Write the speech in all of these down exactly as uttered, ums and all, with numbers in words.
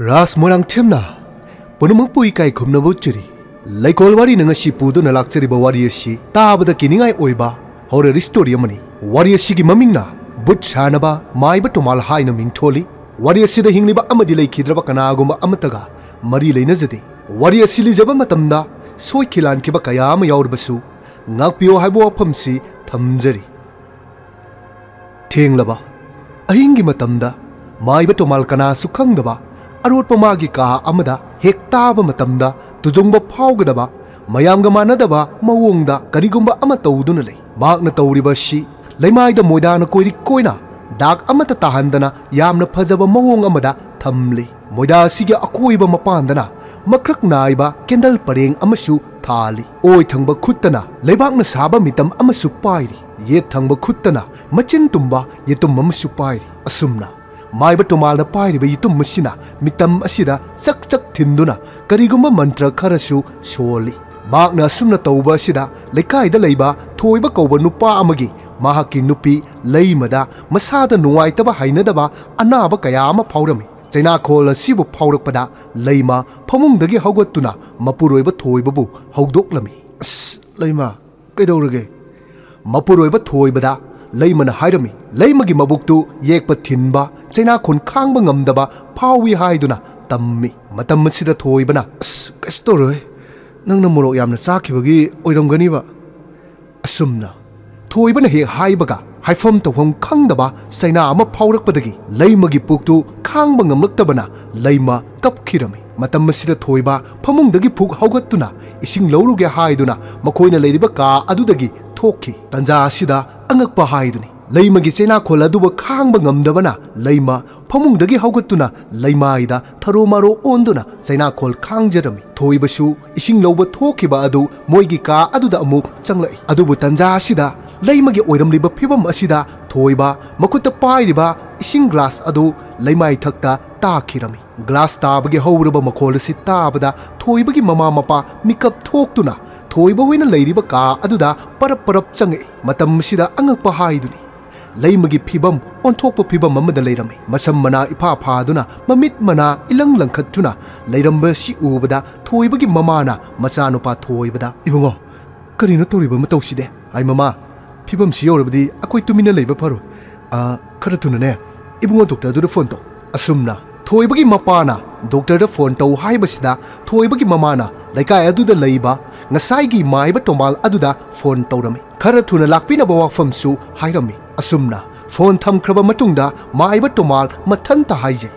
ꯔꯥꯖ ꯃꯣꯏꯔꯥꯡꯊꯦꯝꯅ ꯄꯨꯝꯅꯃꯛꯄꯨ ꯏꯀꯥꯏ ꯈꯨꯝꯅꯕ ꯎꯠꯆꯔꯤ꯫ ꯂꯩꯀꯣꯜ ꯋꯥꯔꯤꯅ ꯉꯁꯤ ꯄꯨꯗꯨꯅ ꯂꯥꯛꯆꯔꯤꯕ ꯋꯥꯔꯤ ꯑꯁꯤ ꯇꯥꯕꯗ ꯀꯤꯅꯤꯡꯉꯥꯏ ꯑꯣꯏꯕ horror story ꯑꯃꯅꯤ꯫ ꯋꯥꯔꯤ ꯑꯁꯤꯒꯤ ꯃꯃꯤꯡꯅ ꯚꯨꯠ ꯁꯥꯟꯅꯕ ꯃꯥꯏꯕ ꯇꯣꯃꯥꯜ ꯍꯥꯏꯅ ꯃꯤꯡꯊꯣꯜꯂꯤ꯫ ꯋꯥꯔꯤ ꯑꯁꯤꯗ ꯍꯤꯡꯂꯤꯕ ꯑꯃꯗꯤ ꯂꯩꯈꯤꯗ꯭ꯔꯕ ꯀꯅꯥꯒꯨꯝꯕ ꯑꯃꯠꯇꯒ ꯃꯔꯤ ꯂꯩꯅꯖꯗꯦ꯫ ꯋꯥꯔꯤ ꯑꯁꯤ ꯂꯤꯖꯕ ꯃꯇꯝꯗ ꯁꯣꯏꯈꯤ ꯂꯥꯟꯈꯤꯕ ꯀꯌꯥ ꯑꯃ ꯌꯥꯎꯔꯕꯁꯨ ꯉꯥꯛꯄꯤꯌꯣ ꯍꯥꯏꯕ ꯋꯥꯐꯝꯁꯤ ꯊꯝꯖꯔꯤ꯫ ꯊꯦꯡꯂꯕ ꯑꯍꯤꯡꯒꯤ ꯃꯇꯝꯗ ꯃꯥꯏꯕ ꯇꯣꯃꯥꯜ ꯀꯅꯥꯁꯨ ꯈꯪꯗꯕ ꯑꯔꯣꯠꯄ ꯃꯥꯒꯤ ꯀꯥ ꯑꯃꯗ ꯍꯦꯛ ꯇꯥꯕ ꯃꯇꯝꯗ ꯇꯨꯖꯨꯡꯕ ꯐꯥꯎꯒꯗꯕ, ꯃꯌꯥꯝꯒ ꯃꯥꯟꯅꯗꯕ ꯃꯑꯣꯡꯗ ꯀꯔꯤꯒꯨꯝꯕ ꯑꯃ ꯇꯧꯗꯨꯅ ꯂꯩ꯫ ꯃꯍꯥꯛꯅ ꯇꯧꯔꯤꯕ ꯑꯁꯤ ꯂꯩꯃꯥꯏꯗ ꯃꯣꯏꯗꯥꯅ ꯀꯣꯏꯔꯤꯛ ꯀꯣꯏꯅ ꯗꯥꯛ ꯑꯃꯠꯇ ꯇꯥꯍꯟꯗꯅ ꯌꯥꯝꯅ ꯐꯖꯕ ꯃꯑꯣꯡ ꯑꯃꯗ ꯊꯝꯂꯤ꯫ ꯃꯣꯏꯗꯥ ꯑꯁꯤꯒꯤ ꯑꯀꯣꯏꯕ ꯃꯄꯥꯟꯗꯅ ꯃꯀ꯭ꯔꯛ ꯅꯥꯏꯕ candle ꯄꯔꯦꯡ ꯑꯃꯁꯨ ꯊꯥꯜꯂꯤ꯫ ꯑꯣꯏ ꯊꯪꯕ ꯈꯨꯠꯇꯅ ꯂꯩꯕꯥꯛꯅ ꯁꯥꯕ ꯃꯤꯇꯝ ꯑꯃꯁꯨ ꯄꯥꯏꯔꯤ꯫ ꯌꯦꯠ ꯊꯪꯕ ꯈꯨꯠꯇꯅ ꯃꯆꯤꯟ ꯇꯨꯝꯕ ꯌꯦꯇꯨꯝ ꯑꯃꯁꯨ ꯄꯥꯏꯔꯤ꯫ ꯑꯁꯨꯝꯅ ꯃꯥꯏꯕ ꯇꯣꯃꯥꯜꯅ ꯄꯥꯏꯔꯤꯕ ꯌꯦꯇꯨꯝ ꯑꯁꯤꯅ ꯃꯤꯇꯝ ꯑꯁꯤꯗ ꯆꯛ ꯆꯛ ꯊꯤꯟꯗꯨꯅ ꯀꯔꯤꯒꯨꯝꯕ ꯃꯟꯇ꯭ꯔ ꯈꯔꯁꯨ ꯁꯣꯜꯂꯤ꯫ ꯃꯍꯥꯛꯅ ꯑꯁꯨꯝꯅ ꯇꯧꯕ ꯑꯁꯤꯗ ꯂꯩꯀꯥꯏꯗ ꯂꯩꯕ ꯊꯣꯏꯕ ꯀꯧꯕ ꯅꯨꯄꯥ ꯑꯃꯒꯤ ꯃꯍꯥꯛꯀꯤ ꯅꯨꯄꯤ ꯂꯩꯃꯗ ꯃꯁꯥꯗ ꯅꯨꯡꯉꯥꯏꯇꯕ, ꯍꯩꯅꯗꯕ, ꯑꯅꯥꯕ ꯀꯌꯥ ꯑꯃ ꯐꯥꯎꯔꯝꯃꯤ꯫ ꯆꯩꯅꯥꯈꯣꯜ ꯑꯁꯤꯕꯨ ꯐꯥꯎꯔꯛꯄꯗ ꯂꯩꯃ ꯐꯃꯨꯡꯗꯒꯤ ꯍꯧꯒꯠꯇꯨꯅ ꯃꯄꯨꯔꯣꯏꯕ ꯊꯣꯏꯕꯕꯨ ꯍꯧꯗꯣꯛꯂꯝꯃꯤ꯫ "ꯑꯁ, ꯂꯩꯃ, ꯀꯩꯗꯧꯔꯒꯦ?" ꯃꯄꯨꯔꯣꯏꯕ ꯊꯣꯏꯕꯗ ꯂꯩꯃꯅ ꯍꯥꯏꯔꯝꯃꯤ꯫ ꯂꯩꯃꯒꯤ ꯃꯕꯨꯛꯇꯨ ꯌꯦꯛꯄ ꯊꯤꯟꯕ, ꯆꯩꯅꯥꯈꯣꯟ ꯈꯥꯡꯕ ꯉꯝꯗꯕ ꯐꯥꯎꯏ ꯍꯥꯏꯗꯨꯅ ꯇꯝꯃꯤ꯫ ꯃꯇꯝ ꯑꯁꯤꯗ ꯊꯣꯏꯕꯅ, "ꯑꯁ, ꯀꯩꯁꯨ ꯇꯧꯔꯣꯏ, ꯅꯪꯅ ꯃꯣꯔꯣꯛ ꯌꯥꯝꯅ ꯆꯥꯈꯤꯕꯒꯤ ꯑꯣꯏꯔꯝꯒꯅꯤꯕ"꯫ ꯑꯁꯨꯝꯅ ꯊꯣꯏꯕꯅ ꯍꯦꯛ ꯍꯥꯏꯕꯒ ꯍꯥꯏꯐꯝ ꯇꯧꯐꯝ ꯈꯪꯗꯕ ꯆꯩꯅꯥ ꯑꯃ ꯐꯥꯎꯔꯛꯄꯗꯒꯤ ꯂꯩꯃꯒꯤ ꯄꯨꯛꯇꯨ ꯈꯥꯡꯕ ꯉꯝꯂꯛꯇꯕꯅ ꯂꯩꯃ ꯀꯞꯈꯤꯔꯝꯃꯤ꯫ ꯃꯇꯝ ꯑꯁꯤꯗ ꯊꯣꯏꯕ ꯐꯃꯨꯡꯗꯒꯤ ꯐꯨꯛ ꯍꯧꯒꯠꯇꯨꯅ ꯏꯁꯤꯡ ꯂꯧꯔꯨꯒꯦ ꯍꯥꯏꯗꯨꯅ ꯃꯈꯣꯏꯅ ꯂꯩꯔꯤꯕ ꯀꯥ ꯑꯗꯨꯗꯒꯤ ꯊꯣꯛꯈꯤ꯫ ꯇꯟꯖꯥ ꯑꯁꯤꯗ ꯑꯉꯛꯄ ꯍꯥꯏꯗꯨꯅꯤ꯫ ꯂꯩꯃꯒꯤ ꯆꯩꯅꯥꯈꯣꯜ ꯑꯗꯨꯕꯨ ꯈꯥꯡꯕ ꯉꯝꯗꯕꯅ ꯂꯩꯃ ꯐꯃꯨꯡꯗꯒꯤ ꯍꯧꯒꯠꯇꯨꯅ ꯂꯩꯃꯥꯏꯗ ꯊꯔꯣ ꯃꯥꯔꯣ ꯑꯣꯟꯗꯨꯅ ꯆꯩꯅꯥꯈꯣꯜ ꯈꯥꯡꯖꯔꯝꯃꯤ꯫ ꯊꯣꯏꯕꯁꯨ ꯏꯁꯤꯡ ꯂꯧꯕ ꯊꯣꯛꯈꯤꯕ ꯑꯗꯨ ꯃꯣꯏꯒꯤ ꯀꯥ ꯑꯗꯨꯗ ꯑꯃꯨꯛ ꯆꯪꯂꯛꯏ꯫ ꯑꯗꯨꯕꯨ ꯇꯟꯖꯥ ꯑꯁꯤꯗ ꯂꯩꯃꯒꯤ ꯑꯣꯏꯔꯝꯂꯤꯕ ꯐꯤꯕꯝ ꯑꯁꯤꯗ ꯊꯣꯏꯕ ꯃꯈꯨꯠꯇ ꯄꯥꯏꯔꯤꯕ ꯏꯁꯤꯡ glass ꯑꯗꯨ ꯂꯩꯃꯥꯏ ꯊꯛꯇ ꯇꯥꯈꯤꯔꯝꯃꯤ꯫ Glass ꯇꯥꯕꯒꯤ ꯍꯧꯔꯕ ꯃꯈꯣꯜ ꯑꯁꯤ ꯇꯥꯕꯗ ꯊꯣꯏꯕꯒꯤ ꯃꯃꯥ ꯃꯄꯥ ꯃꯤꯀꯞ ꯊꯣꯛꯇꯨꯅ ꯊꯣꯏꯕ ꯍꯣꯏꯅ ꯂꯩꯔꯤꯕ ꯀꯥ ꯑꯗꯨꯗ ꯄꯔꯞ ꯄꯔꯞ ꯆꯪꯉꯛꯏ꯫ ꯃꯇꯝ ꯑꯁꯤꯗ ꯑꯉꯛꯄ ꯍꯥꯏꯗꯨꯅꯤ꯫ ꯂꯩꯃꯒꯤ ꯐꯤꯕꯝ ꯑꯣꯟꯊꯣꯛꯄ ꯐꯤꯚꯝ ꯑꯃꯗ ꯂꯩꯔꯝꯃꯤ꯫ ꯃꯁꯝ ꯃꯅꯥ ꯏꯐꯥ ꯐꯥꯗꯨꯅ, ꯃꯃꯤꯠ ꯃꯅꯥ ꯏꯂꯪ ꯂꯪꯈꯠꯇꯨꯅ ꯂꯩꯔꯝꯕꯁꯤ ꯎꯕꯗ ꯊꯣꯏꯕꯒꯤ ꯃꯃꯥꯅ ꯃꯆꯥꯅꯨꯄꯥ ꯊꯣꯏꯕꯗ, "ꯏꯕꯨꯡꯉꯣ, ꯀꯔꯤꯅꯣ ꯇꯧꯔꯤꯕ ꯃꯇꯧꯁꯤꯗꯤ? ꯑꯩ ꯃꯃꯥ, ꯐꯤꯚꯝꯁꯤ ꯌꯧꯔꯕꯗꯤ ꯑꯩꯈꯣꯏ ꯇꯨꯃꯤꯟꯅ ꯂꯩꯕ ꯐꯔꯣꯏ꯫ ꯑ, ꯈꯔ ꯊꯨꯅꯅꯦ ꯏꯕꯨꯡꯉꯣ ꯗꯣꯛꯇꯔꯗꯨꯗ ꯐꯣꯟ ꯇꯧ꯫" ꯑꯁꯨꯝꯅ ꯊꯣꯏꯕꯒꯤ ꯃꯄꯥꯅ ꯗꯣꯛꯇꯔꯗ ꯐꯣꯟ ꯇꯧ ꯍꯥꯏꯕꯁꯤꯗ ꯊꯣꯏꯕꯒꯤ ꯃꯃꯥꯅ ꯂꯩꯀꯥꯏ ꯑꯗꯨꯗ ꯂꯩꯕ ꯉꯁꯥꯏꯒꯤ ꯃꯥꯏꯕ ꯇꯣꯃꯥꯜ ꯑꯗꯨꯗ ꯐꯣꯟ ꯇꯧꯔꯝꯃꯤ꯫ ꯈꯔ ꯊꯨꯅ ꯂꯥꯛꯄꯤꯅꯕ ꯋꯥꯐꯝꯁꯨ ꯍꯥꯏꯔꯝꯃꯤ꯫ ꯑꯁꯨꯝꯅ ꯐꯣꯟ ꯊꯝꯈ꯭ꯔꯕ ꯃꯇꯨꯡꯗ ꯃꯥꯏꯕ ꯇꯣꯃꯥꯜ ꯃꯊꯟꯇ ꯍꯥꯏꯖꯩ,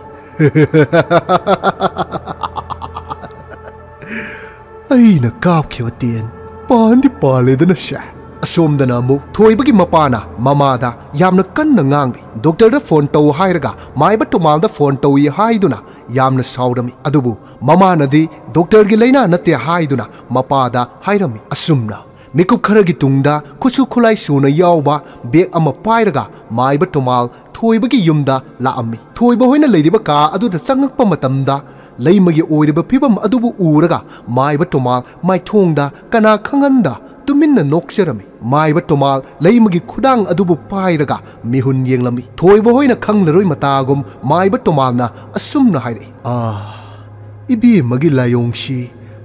"ꯑꯩꯅ ꯀꯥꯞꯈꯤꯕ ꯇꯦꯟ ꯄꯥꯟꯗꯤ ꯄꯥꯜꯂꯦꯗꯅ ꯁꯦ꯫" ꯑꯁꯣꯝꯗꯅ ꯑꯃꯨꯛ ꯊꯣꯏꯕꯒꯤ ꯃꯄꯥꯅ ꯃꯃꯥꯗ ꯌꯥꯝꯅ ꯀꯟꯅ ꯉꯥꯡꯂꯤ꯫ ꯗꯣꯛꯇꯔꯗ ꯐꯣꯟ ꯇꯧ ꯍꯥꯏꯔꯒ ꯃꯥꯏꯕ ꯇꯣꯃꯥꯜꯗ ꯐꯣꯟ ꯇꯧꯏ ꯍꯥꯏꯗꯨꯅ ꯌꯥꯝꯅ ꯁꯥꯎꯔꯝꯃꯤ꯫ ꯑꯗꯨꯕꯨ ꯃꯃꯥꯅꯗꯤ ꯗꯣꯛꯇꯔꯒꯤ ꯂꯥꯏꯅꯥ ꯅꯠꯇꯦ ꯍꯥꯏꯗꯨꯅ ꯃꯄꯥꯗ ꯍꯥꯏꯔꯝꯃꯤ꯫ ꯑꯁꯨꯝꯅ ꯃꯤꯀꯨꯞ ꯈꯔꯒꯤ ꯇꯨꯡꯗ ꯈꯨꯠꯁꯨ ꯈꯨꯠꯂꯥꯏ ꯁꯨꯅ ꯌꯥꯎꯕ ꯕꯦꯒ ꯑꯃ ꯄꯥꯏꯔꯒ ꯃꯥꯏꯕ ꯇꯣꯃꯥꯜ ꯊꯣꯏꯕꯒꯤ ꯌꯨꯝꯗ ꯂꯥꯛꯑꯝꯃꯤ꯫ ꯊꯣꯏꯕ ꯍꯣꯏꯅ ꯂꯩꯔꯤꯕ ꯀꯥ ꯑꯗꯨꯗ ꯆꯪꯉꯛꯄ ꯃꯇꯝꯗ ꯂꯩꯃꯒꯤ ꯑꯣꯏꯔꯤꯕ ꯐꯤꯕꯝ ꯑꯗꯨꯕꯨ ꯎꯔꯒ ꯃꯥꯏꯕ ꯇꯣꯃꯥꯜ ꯃꯥꯏꯊꯣꯡꯗ ꯀꯅꯥ ꯈꯪꯍꯟꯗ ꯇꯨꯃꯤꯟꯅ ꯅꯣꯛꯆꯔꯝꯃꯤ꯫ ꯃꯥꯏꯕ ꯇꯣꯃꯥꯜ ꯂꯩꯃꯒꯤ ꯈꯨꯗꯥꯡ ꯑꯗꯨꯕꯨ ꯄꯥꯏꯔꯒ ꯃꯤꯍꯨꯟ ꯌꯦꯡꯂꯝꯃꯤ꯫ ꯊꯣꯏꯕ ꯍꯣꯏꯅ ꯈꯪꯂꯔꯣꯏ ꯃꯇꯥꯒꯨꯝ ꯃꯥꯏꯕ ꯇꯣꯃꯥꯜꯅ ꯑꯁꯨꯝꯅ ꯍꯥꯏꯔꯛꯏ, "ꯑꯥ, ꯏꯕꯦꯝꯃꯒꯤ ꯂꯥꯏꯑꯣꯡꯁꯤ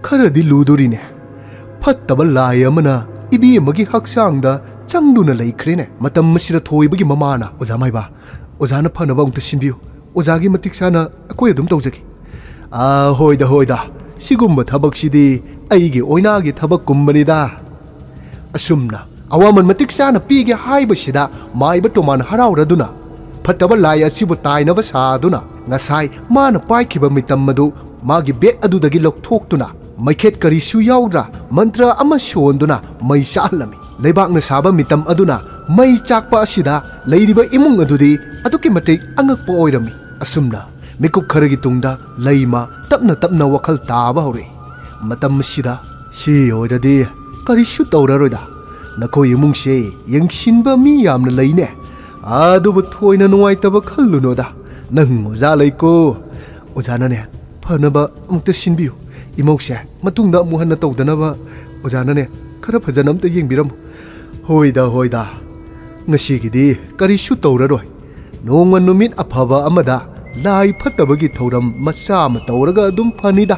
ꯈꯔꯗꯤ ꯂꯨꯗꯣꯔꯤꯅꯦ꯫ ꯐꯠꯇꯕ ꯂꯥꯏ ꯑꯃꯅ ꯏꯕꯦꯝꯃꯒꯤ ꯍꯛꯆꯥꯡꯗ ꯆꯪꯗꯨꯅ ꯂꯩꯈ꯭ꯔꯦꯅꯦ꯫" ꯃꯇꯝ ꯑꯁꯤꯗ ꯊꯣꯏꯕꯒꯤ ꯃꯃꯥꯅ, "ꯑꯣꯖꯥ ꯃꯥꯏꯕ, ꯑꯣꯖꯥꯅ ꯐꯅꯕ ꯑꯃꯨꯛꯇ ꯁꯤꯟꯕꯤꯌꯨ꯫ ꯑꯣꯖꯥꯒꯤ ꯃꯇꯤꯛ ꯆꯥꯅ ꯑꯩꯈꯣꯏ ꯑꯗꯨꯝ ꯇꯧꯖꯒꯦ꯫" "ꯑꯥ, ꯍꯣꯏꯗ, ꯍꯣꯏꯗ, ꯁꯤꯒꯨꯝꯕ ꯊꯕꯛꯁꯤꯗꯤ ꯑꯩꯒꯤ ꯑꯣꯏꯅꯥꯒꯤ ꯊꯕꯛꯀꯨꯝꯕꯅꯤꯗ꯫" ꯑꯁꯨꯝꯅ ꯑꯋꯥꯃꯟ ꯃꯇꯤꯛ ꯆꯥꯅ ꯄꯤꯒꯦ ꯍꯥꯏꯕꯁꯤꯗ ꯃꯥꯏꯕ ꯇꯣꯃꯥꯟ ꯍꯔꯥꯎꯔꯗꯨꯅ ꯐꯠꯇꯕ ꯂꯥꯏ ꯑꯁꯤꯕꯨ ꯇꯥꯏꯅꯕ ꯁꯥꯗꯨꯅ ꯉꯁꯥꯏ ꯃꯥꯅ ꯄꯥꯏꯈꯤꯕ ꯃꯤꯇꯝ ꯑꯗꯨ ꯃꯥꯒꯤ ꯕꯦꯒ ꯑꯗꯨꯗꯒꯤ ꯂꯧꯊꯣꯛꯇꯨꯅ ꯃꯩꯈꯦꯠ ꯀꯔꯤꯁꯨ ꯌꯥꯎꯗ꯭ꯔꯥ ꯃꯟꯇ꯭ꯔ ꯑꯃ ꯁꯣꯟꯗꯨꯅ ꯃꯩ ꯆꯥꯛꯍꯜꯂꯝꯃꯤ꯫ ꯂꯩꯕꯥꯛꯅ ꯁꯥꯕ ꯃꯤꯇꯝ ꯑꯗꯨꯅ ꯃꯩ ꯆꯥꯛꯄ ꯑꯁꯤꯗ ꯂꯩꯔꯤꯕ ꯏꯃꯨꯡ ꯑꯗꯨꯗꯤ ꯑꯗꯨꯛꯀꯤ ꯃꯇꯤꯛ ꯑꯉꯛꯄ ꯑꯣꯏꯔꯝꯃꯤ꯫ ꯑꯁꯨꯝꯅ ꯃꯤꯀꯨꯞ ꯈꯔꯒꯤ ꯇꯨꯡꯗ ꯂꯩꯃ ꯇꯞꯅ ꯇꯞꯅ ꯋꯥꯈꯜ ꯇꯥꯕ ꯍꯧꯔꯛꯏ꯫ ꯃꯇꯝ ꯑꯁꯤꯗ, "ꯁꯤ ꯑꯣꯏꯔꯗꯤ ꯀꯔꯤꯁꯨ ꯇꯧꯔꯔꯣꯏꯗ꯫ ꯅꯈꯣꯏ ꯏꯃꯨꯡꯁꯦ ꯌꯦꯡꯁꯤꯟꯕ ꯃꯤ ꯌꯥꯝꯅ ꯂꯩꯅꯦ꯫ ꯑꯗꯨꯕꯨ ꯊꯣꯏꯅ ꯅꯨꯡꯉꯥꯏꯇꯕ ꯈꯜꯂꯨꯅꯨꯗ꯫ ꯅꯪ ꯑꯣꯖꯥ ꯂꯩꯀꯣ꯫ ꯑꯣꯖꯥꯅꯅꯦ ꯐꯅꯕ ꯑꯃꯨꯛꯇ ꯁꯤꯟꯕꯤꯌꯨ꯫ ꯏꯃꯧꯁꯦ ꯃꯇꯨꯡꯗ ꯑꯃꯨꯛ ꯍꯟꯅ ꯇꯧꯗꯅꯕ ꯑꯣꯖꯥꯅꯅꯦ ꯈꯔ ꯐꯖꯅ ꯑꯝꯇ ꯌꯦꯡꯕꯤꯔꯝꯃꯨ꯫" "ꯍꯣꯏꯗ, ꯍꯣꯏꯗ, ꯉꯁꯤꯒꯤꯗꯤ ꯀꯔꯤꯁꯨ ꯇꯧꯔꯔꯣꯏ꯫ ꯅꯣꯡꯃ ꯅꯨꯃꯤꯠ ꯑꯐꯕ ꯑꯃꯗ ꯂꯥꯏ ꯐꯠꯇꯕꯒꯤ ꯊꯧꯔꯝ ꯃꯆꯥ ꯑꯃ ꯇꯧꯔꯒ ꯑꯗꯨꯝ ꯐꯅꯤꯗ꯫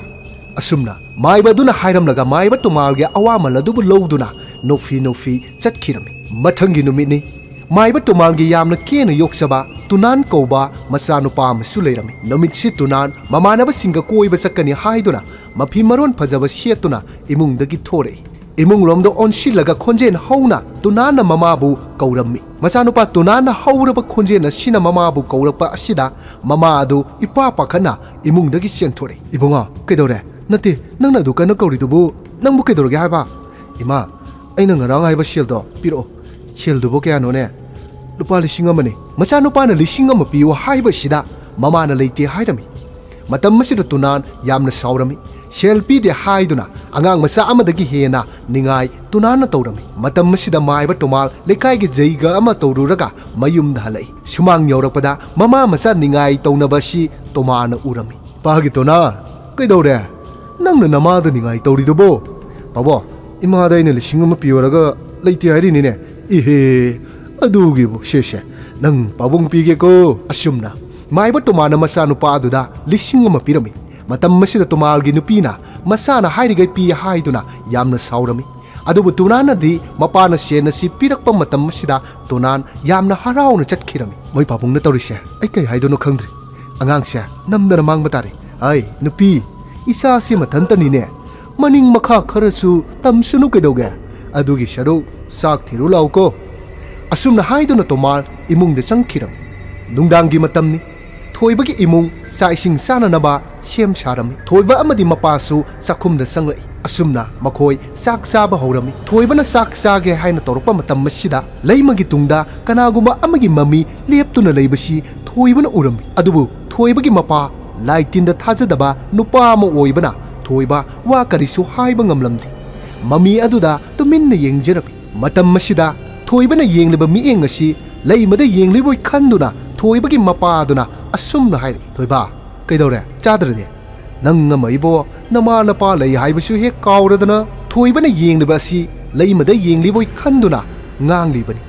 ꯑꯁꯨꯝꯅ ꯃꯥꯏꯕ ꯑꯗꯨꯅ ꯍꯥꯏꯔꯝꯂꯒ ꯃꯥꯏꯕ ꯇꯣꯃꯥꯜꯒꯤ ꯑꯋꯥꯃꯜ ꯑꯗꯨꯕꯨ ꯂꯧꯗꯨꯅ ꯅꯣꯛꯐꯤ ꯅꯣꯛꯐꯤ ꯆꯠꯈꯤꯔꯝꯃꯤ꯫ ꯃꯊꯪꯒꯤ ꯅꯨꯃꯤꯠꯅꯤ꯫ ꯃꯥꯏꯕ ꯇꯣꯃꯥꯜꯒꯤ ꯌꯥꯝꯅ ꯀꯦꯅ ꯌꯣꯛꯆꯕ ꯇꯨꯅꯥꯟ ꯀꯧꯕ ꯃꯆꯥꯅꯨꯄꯥ ꯑꯃꯁꯨ ꯂꯩꯔꯝꯃꯤ꯫ ꯅꯨꯃꯤꯠꯁꯤ ꯇꯨꯅꯥꯟ ꯃꯃꯥꯟꯅꯕꯁꯤꯡꯒ ꯀꯣꯏꯕ ꯆꯠꯀꯅꯤ ꯍꯥꯏꯗꯨꯅ ꯃꯐꯤ ꯃꯔꯣꯟ ꯐꯖꯕ ꯁꯦꯠꯇꯨꯅ ꯏꯃꯨꯡꯗꯒꯤ ꯊꯣꯔꯛꯏ꯫ ꯏꯃꯨꯡꯂꯣꯝꯗ ꯑꯣꯟꯁꯤꯜꯂꯒ ꯈꯣꯟꯖꯦꯜ ꯍꯧꯅ ꯇꯨꯅꯥꯟꯅ ꯃꯃꯥꯕꯨ ꯀꯧꯔꯝꯃꯤ꯫ ꯃꯆꯥꯅꯨꯄꯥ ꯇꯨꯅꯥꯟꯅ ꯍꯧꯔꯕ ꯈꯣꯟꯖꯦꯜ ꯑꯁꯤꯅ ꯃꯃꯥꯕꯨ ꯀꯧꯔꯛꯄ ꯑꯁꯤꯗ ꯃꯃꯥ ꯑꯗꯨ ꯏꯄꯥ ꯄꯥꯈꯠꯅ ꯏꯃꯨꯡꯗꯒꯤ ꯆꯦꯟꯊꯣꯔꯛꯏ꯫ "ꯏꯕꯨꯡꯉꯣ, ꯀꯩꯗꯧꯔꯦ? ꯅꯠꯇꯦ, ꯅꯪꯅ ꯑꯗꯨ ꯀꯟꯅ ꯀꯧꯔꯤꯗꯨꯕꯨ ꯅꯪꯕꯨ ꯀꯩꯗꯧꯔꯒꯦ ꯍꯥꯏꯕ?" "ꯏꯃꯥ, ꯑꯩꯅ ꯉꯔꯥꯡ ꯍꯥꯏꯕ ꯁꯦꯜꯗꯣ ꯄꯤꯔꯛꯑꯣ꯫" "ꯁꯦꯜꯗꯨꯕꯨ ꯀꯌꯥꯅꯣꯅꯦ?" "ꯂꯨꯄꯥ ꯂꯤꯁꯤꯡ ꯑꯃꯅꯤ꯫" ꯃꯆꯥꯅꯨꯄꯥꯅ "ꯂꯤꯁꯤꯡ ꯑꯃ ꯄꯤꯌꯨ" ꯍꯥꯏꯕꯁꯤꯗ ꯃꯃꯥꯅ "ꯂꯩꯇꯦ" ꯍꯥꯏꯔꯝꯃꯤ꯫ ꯃꯇꯝ ꯑꯁꯤꯗ ꯇꯨꯅꯥꯟ ꯌꯥꯝꯅ ꯁꯥꯎꯔꯝꯃꯤ꯫ ꯁꯦꯜ ꯄꯤꯗꯦ ꯍꯥꯏꯗꯨꯅ ꯑꯉꯥꯡ ꯃꯆꯥ ꯑꯃꯗꯒꯤ ꯍꯦꯟꯅ ꯅꯤꯡꯉꯥꯏ ꯇꯨꯅꯥꯟꯅ ꯇꯧꯔꯝꯃꯤ꯫ ꯃꯇꯝ ꯑꯁꯤꯗ ꯃꯥꯏꯕ ꯇꯣꯃꯥꯜ ꯂꯩꯀꯥꯏꯒꯤ ꯖꯩꯒ ꯑꯃ ꯇꯧꯔꯨꯔꯒ ꯃꯌꯨꯝꯗ ꯍꯜꯂꯛꯏ꯫ ꯁꯨꯃꯥꯡ ꯌꯧꯔꯛꯄꯗ ꯃꯃꯥ ꯃꯆꯥ ꯅꯤꯡꯉꯥꯏ ꯇꯧꯅꯕ ꯑꯁꯤ ꯇꯣꯃꯥꯅ ꯎꯔꯝꯃꯤ꯫ "ꯄꯥꯒꯤ ꯇꯣꯅꯥ, ꯀꯩꯗꯧꯔꯦ? ꯅꯪꯅ ꯅꯃꯥꯗ ꯅꯤꯡꯉꯥꯏ ꯇꯧꯔꯤꯗꯨꯕꯣ?" "ꯄꯥꯕꯣ, ꯏꯃꯥꯗ ꯑꯩꯅ ꯂꯤꯁꯤꯡ ꯑꯃ ꯄꯤꯌꯣꯔꯒ ꯂꯩꯇꯦ ꯍꯥꯏꯔꯤꯅꯤꯅꯦ꯫ ꯏꯍꯦ, ꯑꯗꯨꯒꯤꯕꯨ ꯁꯦ ꯁꯦ, ꯅꯪ ꯄꯥꯕꯨꯡ ꯄꯤꯒꯦꯀꯣ꯫" ꯑꯁꯨꯝꯅ ꯃꯥꯏꯕ ꯇꯣꯃꯥꯅ ꯃꯆꯥꯅꯨꯄꯥ ꯑꯗꯨꯗ ꯂꯤꯁꯤꯡ ꯑꯃ ꯄꯤꯔꯝꯃꯤ꯫ ꯃꯇꯝ ꯑꯁꯤꯗ ꯇꯣꯃꯥꯜꯒꯤ ꯅꯨꯄꯤꯅ ꯃꯆꯥꯅ ꯍꯥꯏꯔꯤꯈꯩ ꯄꯤ ꯍꯥꯏꯗꯨꯅ ꯌꯥꯝꯅ ꯁꯥꯎꯔꯝꯃꯤ꯫ ꯑꯗꯨꯕꯨ ꯇꯨꯅꯥꯟꯅꯗꯤ ꯃꯄꯥꯅ ꯁꯦꯟ ꯑꯁꯤ ꯄꯤꯔꯛꯄ ꯃꯇꯝ ꯑꯁꯤꯗ ꯇꯨꯅꯥꯟ ꯌꯥꯝꯅ ꯍꯔꯥꯎꯅ ꯆꯠꯈꯤꯔꯝꯃꯤ꯫ "ꯃꯣꯏ ꯄꯥꯕꯨꯡꯅ ꯇꯧꯔꯤꯁꯦ ꯑꯩ ꯀꯩ ꯍꯥꯏꯗꯣꯏꯅꯣ ꯈꯪꯗ꯭ꯔꯦ꯫ ꯑꯉꯥꯡꯁꯦ ꯅꯝꯗꯅ ꯃꯥꯡꯕ ꯇꯥꯔꯦ꯫ ꯑꯩ ꯅꯨꯄꯤ, ꯏꯆꯥꯁꯤ ꯃꯊꯟꯇꯅꯤꯅꯦ꯫ ꯃꯅꯤꯡ ꯃꯈꯥ ꯈꯔꯁꯨ ꯇꯝꯁꯅꯨ ꯀꯩꯗꯧꯒꯦ? ꯑꯗꯨꯒꯤ ꯁꯔꯨꯛ ꯆꯥꯛ ꯊꯤꯔꯨ ꯂꯥꯎꯀꯣ꯫" ꯑꯁꯨꯝꯅ ꯍꯥꯏꯗꯨꯅ ꯇꯣꯃꯥꯜ ꯏꯃꯨꯡꯗ ꯆꯪꯈꯤꯔꯝꯃꯤ꯫ ꯅꯨꯡꯗꯥꯡꯒꯤ ꯃꯇꯝꯅꯤ꯫ ꯊꯣꯏꯕꯒꯤ ꯏꯃꯨꯡ ꯆꯥꯛ ꯏꯁꯤꯡ ꯆꯥꯅꯅꯕ ꯁꯦꯝ ꯁꯥꯔꯝꯃꯤ꯫ ꯊꯣꯏꯕ ꯑꯃꯗꯤ ꯃꯄꯥꯁꯨ ꯆꯥꯛꯈꯨꯝꯗ ꯆꯪꯂꯛꯏ꯫ ꯑꯁꯨꯝꯅ ꯃꯈꯣꯏ ꯆꯥꯛ ꯆꯥꯕ ꯍꯧꯔꯝꯃꯤ꯫ ꯊꯣꯏꯕꯅ ꯆꯥꯛ ꯆꯥꯒꯦ ꯍꯥꯏꯅ ꯇꯧꯔꯛꯄ ꯃꯇꯝ ꯑꯁꯤꯗ ꯂꯩꯃꯒꯤ ꯇꯨꯡꯗ ꯀꯅꯥꯒꯨꯝꯕ ꯑꯃꯒꯤ ꯃꯃꯤ ꯂꯦꯞꯇꯨꯅ ꯂꯩꯕꯁꯤ ꯊꯣꯏꯕꯅ ꯎꯔꯝꯃꯤ꯫ ꯑꯗꯨꯕꯨ ꯊꯣꯏꯕꯒꯤ ꯃꯄꯥ ꯂꯥꯏꯇꯤꯟꯗ ꯊꯥꯖꯗꯕ ꯅꯨꯄꯥ ꯑꯃ ꯑꯣꯏꯕꯅ ꯊꯣꯏꯕ ꯋꯥ ꯀꯔꯤꯁꯨ ꯍꯥꯏꯕ ꯉꯝꯂꯝꯗꯦ꯫ ꯃꯃꯤ ꯑꯗꯨꯗ ꯇꯨꯃꯤꯟꯅ ꯌꯦꯡꯖꯔꯝꯃꯤ꯫ ꯃꯇꯝ ꯑꯁꯤꯗ ꯊꯣꯏꯕꯅ ꯌꯦꯡꯂꯤꯕ ꯃꯤꯠꯌꯦꯡ ꯑꯁꯤ ꯂꯩꯃꯗ ꯌꯦꯡꯂꯤꯕꯣꯏ ꯈꯟꯗꯨꯅ ꯊꯣꯏꯕꯒꯤ ꯃꯄꯥꯗꯨꯅ ꯑꯁꯨꯝꯅ ꯍꯥꯏꯔꯛꯏ, "ꯊꯣꯏꯕ, ꯀꯩꯗꯧꯔꯦ? ꯆꯥꯗ꯭ꯔꯗꯤ? ꯅꯪ ꯑꯃ ꯏꯕꯣ ꯅꯃꯥ ꯅꯄꯥ ꯂꯩ ꯍꯥꯏꯕꯁꯨ ꯍꯦꯛ ꯀꯥꯎꯔꯗꯅ?" ꯊꯣꯏꯕꯅ ꯌꯦꯡꯂꯤꯕ ꯑꯁꯤ ꯂꯩꯃꯗ ꯌꯦꯡꯂꯤꯕꯣꯏ ꯈꯟꯗꯨꯅ ꯉꯥꯡꯂꯤꯕꯅꯤ꯫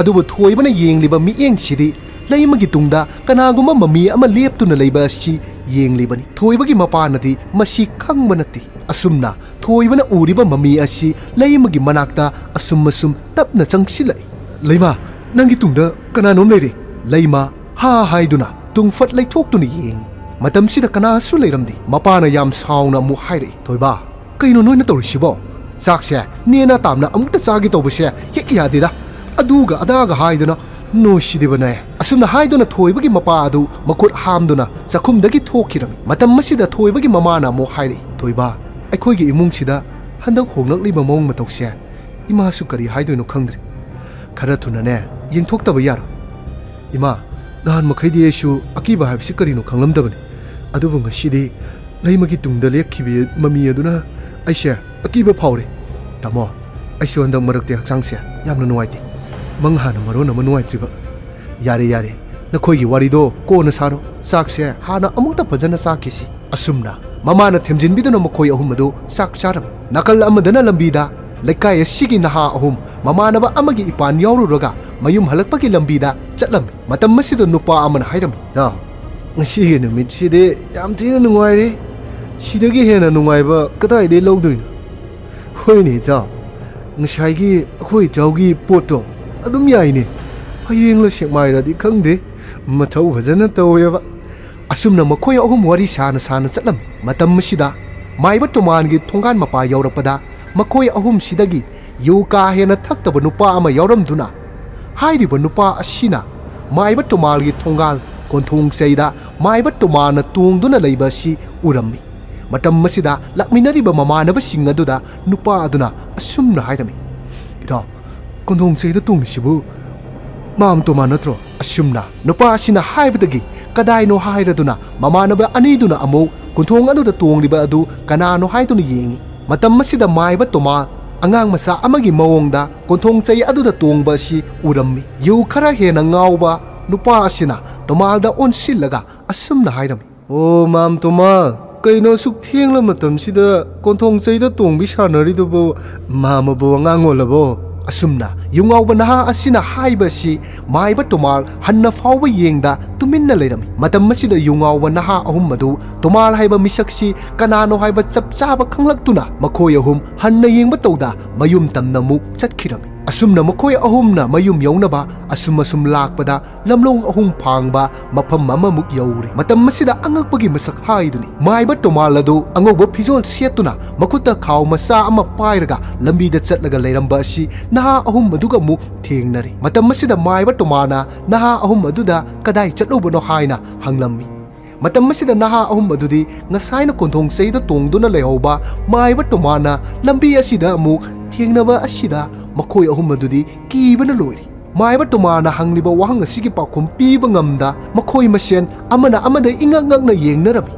ꯑꯗꯨꯕꯨ ꯊꯣꯏꯕꯅ ꯌꯦꯡꯂꯤꯕ ꯃꯤꯠꯌꯦꯡꯁꯤꯗꯤ ꯂꯩꯃꯒꯤ ꯇꯨꯡꯗ ꯀꯅꯥꯒꯨꯝꯕ ꯃꯃꯤ ꯑꯃ ꯂꯦꯞꯇꯨꯅ ꯂꯩꯕ ꯑꯁꯤ ꯌꯦꯡꯂꯤꯕꯅꯤ꯫ ꯊꯣꯏꯕꯒꯤ ꯃꯄꯥꯅꯗꯤ ꯃꯁꯤ ꯈꯪꯕ ꯅꯠꯇꯦ꯫ ꯑꯁꯨꯝꯅ ꯊꯣꯏꯕꯅ ꯎꯔꯤꯕ ꯃꯃꯤ ꯑꯁꯤ ꯂꯩꯃꯒꯤ ꯃꯅꯥꯛꯇ ꯑꯁꯨꯝ ꯑꯁꯨꯝ ꯇꯞꯅ ꯆꯪꯁꯤꯜꯂꯛꯏ꯫ "ꯂꯩꯃ, ꯅꯪꯒꯤ ꯇꯨꯡꯗ ꯀꯅꯥꯅꯣꯝ ꯂꯩꯔꯦ!" ꯂꯩꯃ ꯍꯥ ꯍꯥꯏꯗꯨꯅ ꯇꯨꯡꯐꯠ ꯂꯩꯊꯣꯛꯇꯨꯅ ꯌꯦꯡꯉꯤ꯫ ꯃꯇꯝꯁꯤꯗ ꯀꯅꯥꯁꯨ ꯂꯩꯔꯝꯗꯦ꯫ ꯃꯄꯥꯅ ꯌꯥꯝ ꯁꯥꯎꯅ ꯑꯃꯨꯛ ꯍꯥꯏꯔꯛꯏ, "ꯊꯣꯏꯕ, ꯀꯩꯅꯣ ꯅꯣꯏꯅ ꯇꯧꯔꯤꯁꯤꯕꯣ? ꯆꯥꯛꯁꯦ ꯅꯦꯅ ꯇꯥꯝꯅ ꯑꯃꯨꯛꯇ ꯆꯥꯒꯦ ꯇꯧꯕꯁꯦ ꯍꯦꯛ ꯌꯥꯗꯦꯗ꯫ ꯑꯗꯨꯒ ꯑꯗꯥꯒ ꯍꯥꯏꯗꯅ ꯅꯣꯏꯁꯤꯗꯤꯕꯅꯦ꯫" ꯑꯁꯨꯝꯅ ꯍꯥꯏꯗꯨꯅ ꯊꯣꯏꯕꯒꯤ ꯃꯄꯥ ꯑꯗꯨ ꯃꯈꯨꯠ ꯍꯥꯝꯗꯨꯅ ꯆꯥꯛꯈꯨꯝꯗꯒꯤ ꯊꯣꯛꯈꯤꯔꯝꯃꯤ꯫ ꯃꯇꯝ ꯑꯁꯤꯗ ꯊꯣꯏꯕꯒꯤ ꯃꯃꯥꯅ ꯑꯃꯨꯛ ꯍꯥꯏꯔꯛꯏ, "ꯊꯣꯏꯕ, ꯑꯩꯈꯣꯏꯒꯤ ꯏꯃꯨꯡꯁꯤꯗ ꯍꯟꯗꯛ ꯍꯣꯡꯂꯛꯂꯤꯕ ꯃꯑꯣꯡ ꯃꯇꯧꯁꯦ ꯏꯃꯥꯁꯨ ꯀꯔꯤ ꯍꯥꯏꯗꯣꯏꯅꯣ ꯈꯪꯗ꯭ꯔꯦ꯫ ꯈꯔ ꯊꯨꯅꯅꯦ ꯌꯦꯡꯊꯣꯛꯇꯕ ꯌꯥꯔꯣꯏ꯫" "ꯏꯃꯥ, ꯅꯍꯥꯟ ꯃꯈꯩꯗꯤ ꯑꯩꯁꯨ ꯑꯀꯤꯕ ꯍꯥꯏꯕꯁꯤ ꯀꯔꯤꯅꯣ ꯈꯪꯂꯝꯗꯕꯅꯤ, ꯑꯗꯨꯕꯨ ꯉꯁꯤꯗꯤ ꯂꯩꯃꯒꯤ ꯇꯨꯡꯗ ꯂꯦꯞꯈꯤꯕ ꯃꯃꯤ ꯑꯗꯨꯅ ꯑꯩꯁꯦ ꯑꯀꯤꯕ ꯐꯥꯎꯔꯦ꯫ ꯇꯥꯃꯣ, ꯑꯩꯁꯨ ꯍꯟꯗꯛ ꯃꯔꯛꯇꯤ ꯍꯛꯆꯥꯡꯁꯦ ꯌꯥꯝꯅ ꯅꯨꯡꯉꯥꯏꯇꯦ꯫ ꯃꯪ ꯍꯥꯟꯅ ꯃꯔꯣꯟ ꯑꯃ ꯅꯨꯡꯉꯥꯏꯇ꯭ꯔꯤꯕ꯫" "ꯌꯥꯔꯦ, ꯌꯥꯔꯦ, ꯅꯈꯣꯏꯒꯤ ꯋꯥꯔꯤꯗꯣ ꯀꯣꯟꯅ ꯁꯥꯔꯣ꯫ ꯆꯥꯛꯁꯦ ꯍꯥꯟꯅ ꯑꯃꯨꯛꯇ ꯐꯖꯅ ꯆꯥꯈꯤꯁꯤ꯫" ꯑꯁꯨꯝꯅ ꯃꯃꯥꯅ ꯊꯦꯝꯖꯤꯟꯕꯤꯗꯨꯅ ꯃꯈꯣꯏ ꯑꯍꯨꯝ ꯑꯗꯨ ꯆꯥꯛ ꯆꯥꯔꯝꯃꯤ꯫ ꯅꯥꯀꯜ ꯑꯃꯗꯅ ꯂꯝꯕꯤꯗ ꯂꯩꯀꯥꯏ ꯑꯁꯤꯒꯤ ꯅꯍꯥ ꯑꯍꯨꯝ ꯃꯃꯥꯟꯅꯕ ꯑꯃꯒꯤ ꯏꯄꯥꯟ ꯌꯥꯎꯔꯨꯔꯒ ꯃꯌꯨꯝ ꯍꯜꯂꯛꯄꯒꯤ ꯂꯝꯕꯤꯗ ꯆꯠꯂꯝꯃꯤ꯫ ꯃꯇꯝ ꯑꯁꯤꯗ ꯅꯨꯄꯥ ꯑꯃꯅ ꯍꯥꯏꯔꯝꯃꯤ, "ꯏꯇꯥꯎ, ꯉꯁꯤꯒꯤ ꯅꯨꯃꯤꯠꯁꯤꯗꯤ ꯌꯥꯝ ꯊꯤꯅ ꯅꯨꯡꯉꯥꯏꯔꯦ꯫ ꯁꯤꯗꯒꯤ ꯍꯦꯟꯅ ꯅꯨꯡꯉꯥꯏꯕ ꯀꯗꯥꯏꯗꯒꯤ ꯂꯧꯗꯣꯏꯅꯣ? ꯍꯣꯏꯅꯦ ꯏꯇꯥꯎ, ꯉꯁꯥꯏꯒꯤ ꯑꯩꯈꯣꯏ ꯏꯇꯥꯎꯒꯤ ꯄꯣꯠꯇꯣ ꯑꯗꯨꯝ ꯌꯥꯏꯅꯦ꯫ ꯐꯌꯦꯡꯂ ꯁꯦꯛꯃꯥꯏꯔꯗꯤ ꯈꯪꯗꯦ, ꯃꯊꯧ ꯐꯖꯅ ꯇꯧꯋꯦꯕ꯫" ꯑꯁꯨꯝꯅ ꯃꯈꯣꯏ ꯑꯍꯨꯝ ꯋꯥꯔꯤ ꯁꯥꯅ ꯁꯥꯅ ꯆꯠꯂꯝꯃꯤ꯫ ꯃꯇꯝ ꯑꯁꯤꯗ ꯃꯥꯏꯕ ꯇꯣꯃꯥꯟꯒꯤ ꯊꯣꯡꯒꯥꯟ ꯃꯄꯥ ꯌꯧꯔꯛꯄꯗ ꯃꯈꯣꯏ ꯑꯍꯨꯝꯁꯤꯗꯒꯤ ꯌꯨ ꯀꯥ ꯍꯦꯟꯅ ꯊꯛꯇꯕ ꯅꯨꯄꯥ ꯑꯃ ꯌꯥꯎꯔꯝꯗꯨꯅ ꯍꯥꯏꯔꯤꯕ ꯅꯨꯄꯥ ꯑꯁꯤꯅ ꯃꯥꯏꯕ ꯇꯣꯃꯥꯜꯒꯤ ꯊꯣꯡꯒꯥꯜ ꯀꯣꯟꯊꯣꯡ ꯆꯩꯗ ꯃꯥꯏꯕ ꯇꯣꯃꯥꯜꯅ ꯇꯣꯡꯗꯨꯅ ꯂꯩꯕ ꯑꯁꯤ ꯎꯔꯝꯃꯤ꯫ ꯃꯇꯝ ꯑꯁꯤꯗ ꯂꯥꯛꯃꯤꯟꯅꯔꯤꯕ ꯃꯃꯥꯟꯅꯕꯁꯤꯡ ꯑꯗꯨꯗ ꯅꯨꯄꯥ ꯑꯗꯨꯅ ꯑꯁꯨꯝꯅ ꯍꯥꯏꯔꯝꯃꯤ, "ꯏꯇꯥꯎ, ꯀꯣꯟꯊꯣꯡ ꯆꯩꯗ ꯇꯣꯡꯂꯤꯁꯤꯕꯨ ꯃꯥꯝ ꯇꯣꯃꯥ ꯅꯠꯇ꯭ꯔꯣ?" ꯑꯁꯨꯝꯅ ꯅꯨꯄꯥ ꯑꯁꯤꯅ ꯍꯥꯏꯕꯗꯒꯤ ꯀꯗꯥꯏꯅꯣ ꯍꯥꯏꯔꯗꯨꯅ ꯃꯃꯥꯟꯅꯕ ꯑꯅꯤꯗꯨꯅ ꯑꯃꯨꯛ ꯀꯣꯟꯊꯣꯡ ꯑꯗꯨꯗ ꯇꯣꯡꯂꯤꯕ ꯑꯗꯨ ꯀꯅꯥꯅꯣ ꯍꯥꯏꯗꯨꯅ ꯌꯦꯡꯉꯤ꯫ ꯃꯇꯝ ꯑꯁꯤꯗ ꯃꯥꯏꯕ ꯇꯣꯃꯥ ꯑꯉꯥꯡ ꯃꯆꯥ ꯑꯃꯒꯤ ꯃꯑꯣꯡꯗ ꯀꯣꯟꯊꯣꯡ ꯆꯩ ꯑꯗꯨꯗ ꯇꯣꯡꯕ ꯑꯁꯤ ꯎꯔꯝꯃꯤ꯫ ꯌꯨ ꯈꯔ ꯍꯦꯟꯅ ꯉꯥꯎꯕ ꯅꯨꯄꯥ ꯑꯁꯤꯅ ꯇꯣꯃꯥꯜꯗ ꯑꯣꯟꯁꯤꯜꯂꯒ ꯑꯁꯨꯝꯅ ꯍꯥꯏꯔꯝꯃꯤ, "ꯑꯣ ꯃꯥꯝ ꯇꯣꯃꯥꯜ, ꯀꯩꯅꯣ ꯑꯁꯨꯛ ꯊꯦꯡꯂ ꯃꯇꯝꯁꯤꯗ ꯀꯣꯟꯊꯣꯡ ꯆꯩꯗ ꯇꯣꯡꯕꯤ ꯁꯥꯟꯅꯔꯤꯗꯨꯕꯨ? ꯃꯥꯝꯃꯕꯨ ꯑꯉꯥꯡ ꯑꯣꯜꯂꯕꯣ?" ꯑꯁꯨꯝꯅ ꯌꯨꯉꯥꯎꯕ ꯅꯍꯥ ꯑꯁꯤꯅ ꯍꯥꯏꯕ ꯑꯁꯤ ꯃꯥꯏꯕ ꯇꯣꯃꯥꯜ ꯍꯟꯅ ꯐꯥꯎꯕ ꯌꯦꯡꯗ ꯇꯨꯃꯤꯟꯅ ꯂꯩꯔꯝꯃꯤ꯫ ꯃꯇꯝ ꯑꯁꯤꯗ ꯌꯨꯉꯥꯎꯕ ꯅꯍꯥ ꯑꯍꯨꯝ ꯑꯗꯨ ꯇꯣꯃꯥꯜ ꯍꯥꯏꯕ ꯃꯤꯁꯛꯁꯤ ꯀꯅꯥꯅꯣ ꯍꯥꯏꯕ ꯆꯞ ꯆꯥꯕ ꯈꯪꯂꯛꯇꯨꯅ ꯃꯈꯣꯏ ꯑꯍꯨꯝ ꯍꯟꯅ ꯌꯦꯡꯕ ꯇꯧꯗ ꯃꯌꯨꯝ ꯇꯝꯅ ꯑꯃꯨꯛ ꯆꯠꯈꯤꯔꯝꯃꯤ꯫ ꯑꯁꯨꯝꯅ ꯃꯈꯣꯏ ꯑꯍꯨꯝꯅ ꯃꯌꯨꯝ ꯌꯧꯅꯕ ꯑꯁꯨꯝ ꯑꯁꯨꯝ ꯂꯥꯛꯄꯗ ꯂꯝꯂꯣꯡ ꯑꯍꯨꯝ ꯐꯥꯡꯕ ꯃꯐꯝ ꯑꯃꯃꯨꯛ ꯌꯧꯔꯦ꯫ ꯃꯇꯝ ꯑꯁꯤꯗ ꯑꯉꯛꯄꯒꯤ ꯃꯁꯛ ꯍꯥꯏꯗꯨꯅꯤ꯫ ꯃꯥꯏꯕ ꯇꯣꯃꯥꯜ ꯑꯗꯨ ꯑꯉꯧꯕ ꯐꯤꯖꯣꯜ ꯁꯦꯠꯇꯨꯅ ꯃꯈꯨꯠꯇ ꯈꯥꯎ ꯃꯆꯥ ꯑꯃ ꯄꯥꯏꯔꯒ ꯂꯝꯕꯤꯗ ꯆꯠꯂꯒ ꯂꯩꯔꯝꯕ ꯑꯁꯤ ꯅꯍꯥ ꯑꯍꯨꯝ ꯑꯗꯨꯒ ꯑꯃꯨꯛ ꯊꯦꯡꯅꯔꯦ꯫ ꯃꯇꯝ ꯑꯁꯤꯗ ꯃꯥꯏꯕ ꯇꯣꯃꯥꯜꯅ ꯅꯍꯥ ꯑꯍꯨꯝ ꯑꯗꯨꯗ "ꯀꯗꯥꯏ ꯆꯠꯂꯨꯕꯅꯣ?" ꯍꯥꯏꯅ ꯍꯪꯂꯝꯃꯤ꯫ ꯃꯇꯝ ꯑꯁꯤꯗ ꯅꯍꯥ ꯑꯍꯨꯝ ꯑꯗꯨꯗꯤ ꯉꯁꯥꯏꯅ ꯀꯣꯟꯊꯣꯡ ꯆꯩꯗ ꯇꯣꯡꯗꯨꯅ ꯂꯩꯍꯧꯕ ꯃꯥꯏꯕ ꯇꯣꯃꯥꯜꯅ ꯂꯝꯕꯤ ꯑꯁꯤꯗ ꯑꯃꯨꯛ ꯊꯦꯡꯅꯕ ꯑꯁꯤꯗ ꯃꯈꯣꯏ ꯑꯍꯨꯝ ꯑꯗꯨꯗꯤ ꯀꯤꯕꯅ ꯂꯣꯏꯔꯦ꯫ ꯃꯥꯏꯕ ꯇꯣꯃꯥꯜꯅ ꯍꯪꯂꯤꯕ ꯋꯥꯍꯪ ꯑꯁꯤꯒꯤ ꯄꯥꯎꯈꯨꯝ ꯄꯤꯕ ꯉꯝꯗ ꯃꯈꯣꯏ ꯃꯁꯦꯟ ꯑꯃꯅ ꯑꯃꯗ ꯏꯉꯛ ꯉꯛꯅ ꯌꯦꯡꯅꯔꯝꯃꯤ꯫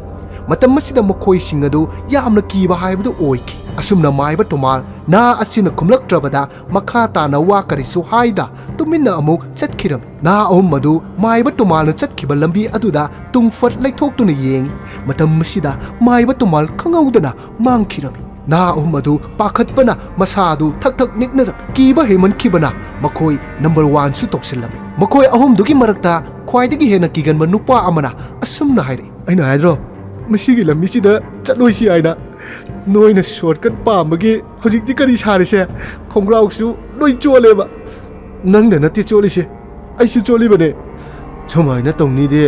ꯃꯇꯝ ꯑꯁꯤꯗ ꯃꯈꯣꯏꯁꯤꯡ ꯑꯗꯨ ꯌꯥꯝꯅ ꯀꯤꯕ ꯍꯥꯏꯕꯗꯨ ꯑꯣꯏꯈꯤ꯫ ꯑꯁꯨꯝꯅ ꯃꯥꯏꯕ ꯇꯣꯃꯥꯜ ꯅꯍꯥ ꯑꯁꯤꯅ ꯈꯨꯝꯂꯛꯇ꯭ꯔꯕꯗ ꯃꯈꯥ ꯇꯥꯅ ꯋꯥ ꯀꯔꯤꯁꯨ ꯍꯥꯏꯗ ꯇꯨꯃꯤꯟꯅ ꯑꯃꯨꯛ ꯆꯠꯈꯤꯔꯝꯃꯤ꯫ ꯅꯍꯥ ꯑꯍꯨꯝ ꯑꯗꯨ ꯃꯥꯏꯕ ꯇꯣꯃꯥꯜꯅ ꯆꯠꯈꯤꯕ ꯂꯝꯕꯤ ꯑꯗꯨꯗ ꯇꯨꯡꯐꯠ ꯂꯩꯊꯣꯛꯇꯨꯅ ꯌꯦꯡꯉꯤ꯫ ꯃꯇꯝ ꯑꯁꯤꯗ ꯃꯥꯏꯕ ꯇꯣꯃꯥꯜ ꯈꯪꯍꯧꯗꯅ ꯃꯥꯡꯈꯤꯔꯝꯃꯤ꯫ ꯅꯍꯥ ꯑꯍꯨꯝ ꯑꯗꯨ ꯄꯥꯈꯠꯄꯅ ꯃꯁꯥ ꯑꯗꯨ ꯊꯛ ꯊꯛ ꯅꯤꯛꯅꯔꯝꯃꯤ꯫ ꯀꯤꯕ ꯍꯦꯟꯃꯟꯈꯤꯕꯅ ꯃꯈꯣꯏ ꯅꯝꯕꯔ ꯋꯥꯟꯁꯨ ꯇꯧꯁꯤꯜꯂꯝꯃꯤ꯫ ꯃꯈꯣꯏ ꯑꯍꯨꯝꯗꯨꯒꯤ ꯃꯔꯛꯇ ꯈ꯭ꯋꯥꯏꯗꯒꯤ ꯍꯦꯟꯅ ꯀꯤꯒꯟꯕ ꯅꯨꯄꯥ ꯑꯃꯅ ꯑꯁꯨꯝꯅ ꯍꯥꯏꯔꯛꯏ, "ꯑꯩꯅ ꯍꯥꯏꯗ꯭ꯔꯣ, ꯃꯁꯤꯒꯤ ꯂꯝꯕꯤꯁꯤꯗ ꯆꯠꯂꯣꯏꯁꯤ ꯍꯥꯏꯅ? ꯅꯣꯏꯅ ꯁꯣꯔꯠꯀꯠ ꯄꯥꯝꯕꯒꯤ ꯍꯧꯖꯤꯛꯇꯤ ꯀꯔꯤ ꯁꯥꯔꯤꯁꯦ? ꯈꯣꯡꯒ꯭ꯔꯥꯎꯁꯨ ꯂꯣꯏ ꯆꯣꯠꯂꯦꯕ꯫ ꯅꯪꯗ ꯅꯠꯇꯦ ꯆꯣꯠꯂꯤꯁꯦ, ꯑꯩꯁꯨ ꯆꯣꯠꯂꯤꯕꯅꯦ꯫ ꯁꯨꯃꯥꯏꯅ ꯇꯧꯅꯤꯗꯤ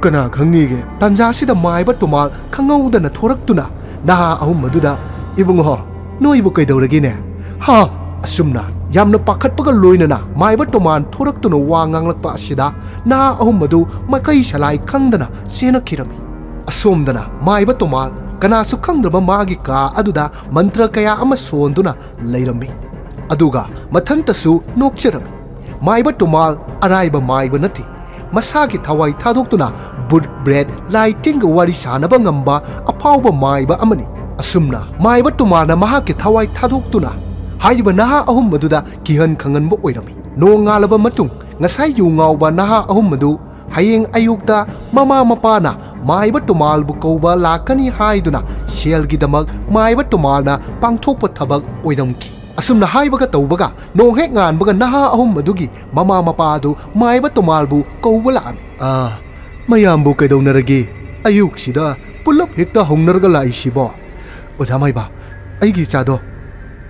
ꯀꯅꯥ ꯈꯪꯅꯤꯒꯦ?" ꯇꯥꯟꯖꯥꯁꯤꯗ ꯃꯥꯏꯕ ꯇꯣꯃꯥꯜ ꯈꯪꯍꯧꯗꯅ ꯊꯣꯔꯛꯇꯨꯅ ꯅꯍꯥ ꯑꯍꯨꯝ ꯑꯗꯨꯗ, "ꯏꯕꯨꯡꯉꯣ, ꯅꯣꯏꯕꯨ ꯀꯩꯗꯧꯔꯒꯦꯅꯦ? ꯍꯥ?" ꯑꯁꯨꯝꯅ ꯌꯥꯝꯅ ꯄꯥꯈꯠꯄꯒ ꯂꯣꯏꯅꯅ ꯃꯥꯏꯕ ꯇꯣꯃꯥꯜ ꯊꯣꯔꯛꯇꯨꯅ ꯋꯥ ꯉꯥꯡꯂꯛꯄ ꯑꯁꯤꯗ ꯅꯍꯥ ꯑꯍꯨꯝ ꯑꯗꯨ ꯃꯀꯩ ꯁꯂꯥꯏ ꯈꯪꯗꯅ ꯆꯦꯟꯅꯈꯤꯔꯝꯃꯤ꯫ ꯑꯁꯣꯝꯗꯅ ꯃꯥꯏꯕ ꯇꯣꯃꯥꯜ ꯀꯅꯥꯁꯨ ꯈꯪꯗ꯭ꯔꯕ ꯃꯥꯒꯤ ꯀꯥ ꯑꯗꯨꯗ ꯃꯟꯇ꯭ꯔ ꯀꯌꯥ ꯑꯃ ꯁꯣꯟꯗꯨꯅ ꯂꯩꯔꯝꯃꯤ꯫ ꯑꯗꯨꯒ ꯃꯊꯟꯇꯁꯨ ꯅꯣꯛꯆꯔꯝꯃꯤ꯫ ꯃꯥꯏꯕ ꯇꯣꯃꯥꯜ ꯑꯔꯥꯏꯕ ꯃꯥꯏꯕ ꯅꯠꯇꯦ꯫ ꯃꯁꯥꯒꯤ ꯊꯋꯥꯏ ꯊꯥꯗꯣꯛꯇꯨꯅ ꯕꯨꯠ ꯕ꯭ꯔꯦꯠ ꯂꯥꯏ ꯇꯤꯟꯒ ꯋꯥꯔꯤ ꯁꯥꯅꯕ ꯉꯝꯕ ꯑꯐꯥꯎꯕ ꯃꯥꯏꯕ ꯑꯃꯅꯤ꯫ ꯑꯁꯨꯝꯅ ꯃꯥꯏꯕ ꯇꯣꯃꯥꯜꯅ ꯃꯍꯥꯛꯀꯤ ꯊꯋꯥꯏ ꯊꯥꯗꯣꯛꯇꯨꯅ ꯍꯥꯏꯔꯤꯕ ꯅꯍꯥ ꯑꯍꯨꯝ ꯑꯗꯨꯗ ꯀꯤꯍꯟ ꯈꯪꯍꯟꯕ ꯑꯣꯏꯔꯝꯃꯤ꯫ ꯅꯣꯡꯉꯥꯜꯂꯕ ꯃꯇꯨꯡ ꯉꯁꯥꯏ ꯌꯨ ꯉꯥꯎꯕ ꯅꯍꯥ ꯑꯍꯨꯝ ꯑꯗꯨ ꯍꯌꯦꯡ ꯑꯌꯨꯛꯇ ꯃꯃꯥ ꯃꯄꯥꯅ ꯃꯥꯏꯕ ꯇꯣꯃꯥꯜꯕꯨ ꯀꯧꯕ ꯂꯥꯛꯀꯅꯤ ꯍꯥꯏꯗꯨꯅ ꯁꯦꯜꯒꯤꯗꯃꯛ ꯃꯥꯏꯕ ꯇꯣꯃꯥꯜꯅ ꯄꯥꯡꯊꯣꯛꯄ ꯊꯕꯛ ꯑꯣꯏꯔꯝꯈꯤ꯫ ꯑꯁꯨꯝꯅ ꯍꯥꯏꯕꯒ ꯇꯧꯕꯒ ꯅꯣꯡ ꯍꯦꯛ ꯉꯥꯟꯕꯒ ꯅꯍꯥ ꯑꯍꯨꯝ ꯑꯗꯨꯒꯤ ꯃꯃꯥ ꯃꯄꯥ ꯑꯗꯨ ꯃꯥꯏꯕ ꯇꯣꯃꯥꯜꯕꯨ ꯀꯧꯕ ꯂꯥꯛꯑꯝꯃꯤ꯫ "ꯑꯥ, ꯃꯌꯥꯝꯕꯨ ꯀꯩꯗꯧꯅꯔꯒꯦ? ꯑꯌꯨꯛꯁꯤꯗ ꯄꯨꯜꯂꯞ ꯍꯦꯛꯇ ꯍꯧꯅꯔꯒ ꯂꯥꯛꯏꯁꯤꯕꯣ?" "ꯑꯣꯖꯥ ꯃꯥꯏꯕ, ꯑꯩꯒꯤ ꯏꯆꯥꯗꯣ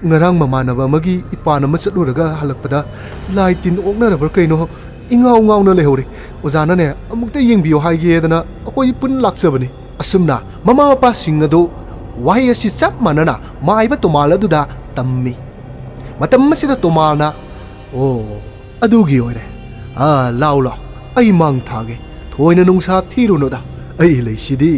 ꯉꯔꯥꯡ ꯃꯃꯥꯟꯅꯕ ꯑꯃꯒꯤ ꯏꯄꯥꯟ ꯑꯃ ꯆꯠꯂꯨꯔꯒ ꯍꯜꯂꯛꯄꯗ ꯂꯥꯏ ꯇꯤꯟ ꯑꯣꯛꯅꯔꯕ꯭ꯔꯥ ꯀꯩꯅꯣ ꯏꯉꯥꯎ ꯉꯥꯎꯅ ꯂꯩꯍꯧꯔꯦ꯫ ꯑꯣꯖꯥꯅꯅꯦ ꯑꯃꯨꯛꯇ ꯌꯦꯡꯕꯤꯌꯨ ꯍꯥꯏꯒꯦꯗꯅ ꯑꯩꯈꯣꯏ ꯄꯨꯟ ꯂꯥꯛꯆꯕꯅꯤ꯫" ꯑꯁꯨꯝꯅ ꯃꯃꯥ ꯃꯄꯥꯁꯤꯡ ꯑꯗꯨ ꯋꯥꯍꯩ ꯑꯁꯤ ꯆꯞ ꯃꯥꯟꯅꯅ ꯃꯥꯏꯕ ꯇꯣꯃꯥꯜ ꯑꯗꯨꯗ ꯇꯝꯃꯤ꯫ ꯃꯇꯝ ꯑꯁꯤꯗ ꯇꯣꯃꯥꯜꯅ, "ꯑꯣ, ꯑꯗꯨꯒꯤ ꯑꯣꯏꯔꯦ꯫ ꯑꯥ, ꯂꯥꯎ ꯂꯥꯎ, ꯑꯩ ꯃꯥꯡ ꯊꯥꯒꯦ꯫ ꯊꯣꯏꯅ ꯅꯨꯡꯁꯥ ꯊꯤꯔꯨꯅꯨꯗ, ꯑꯩ ꯂꯩꯁꯤꯗꯤ꯫"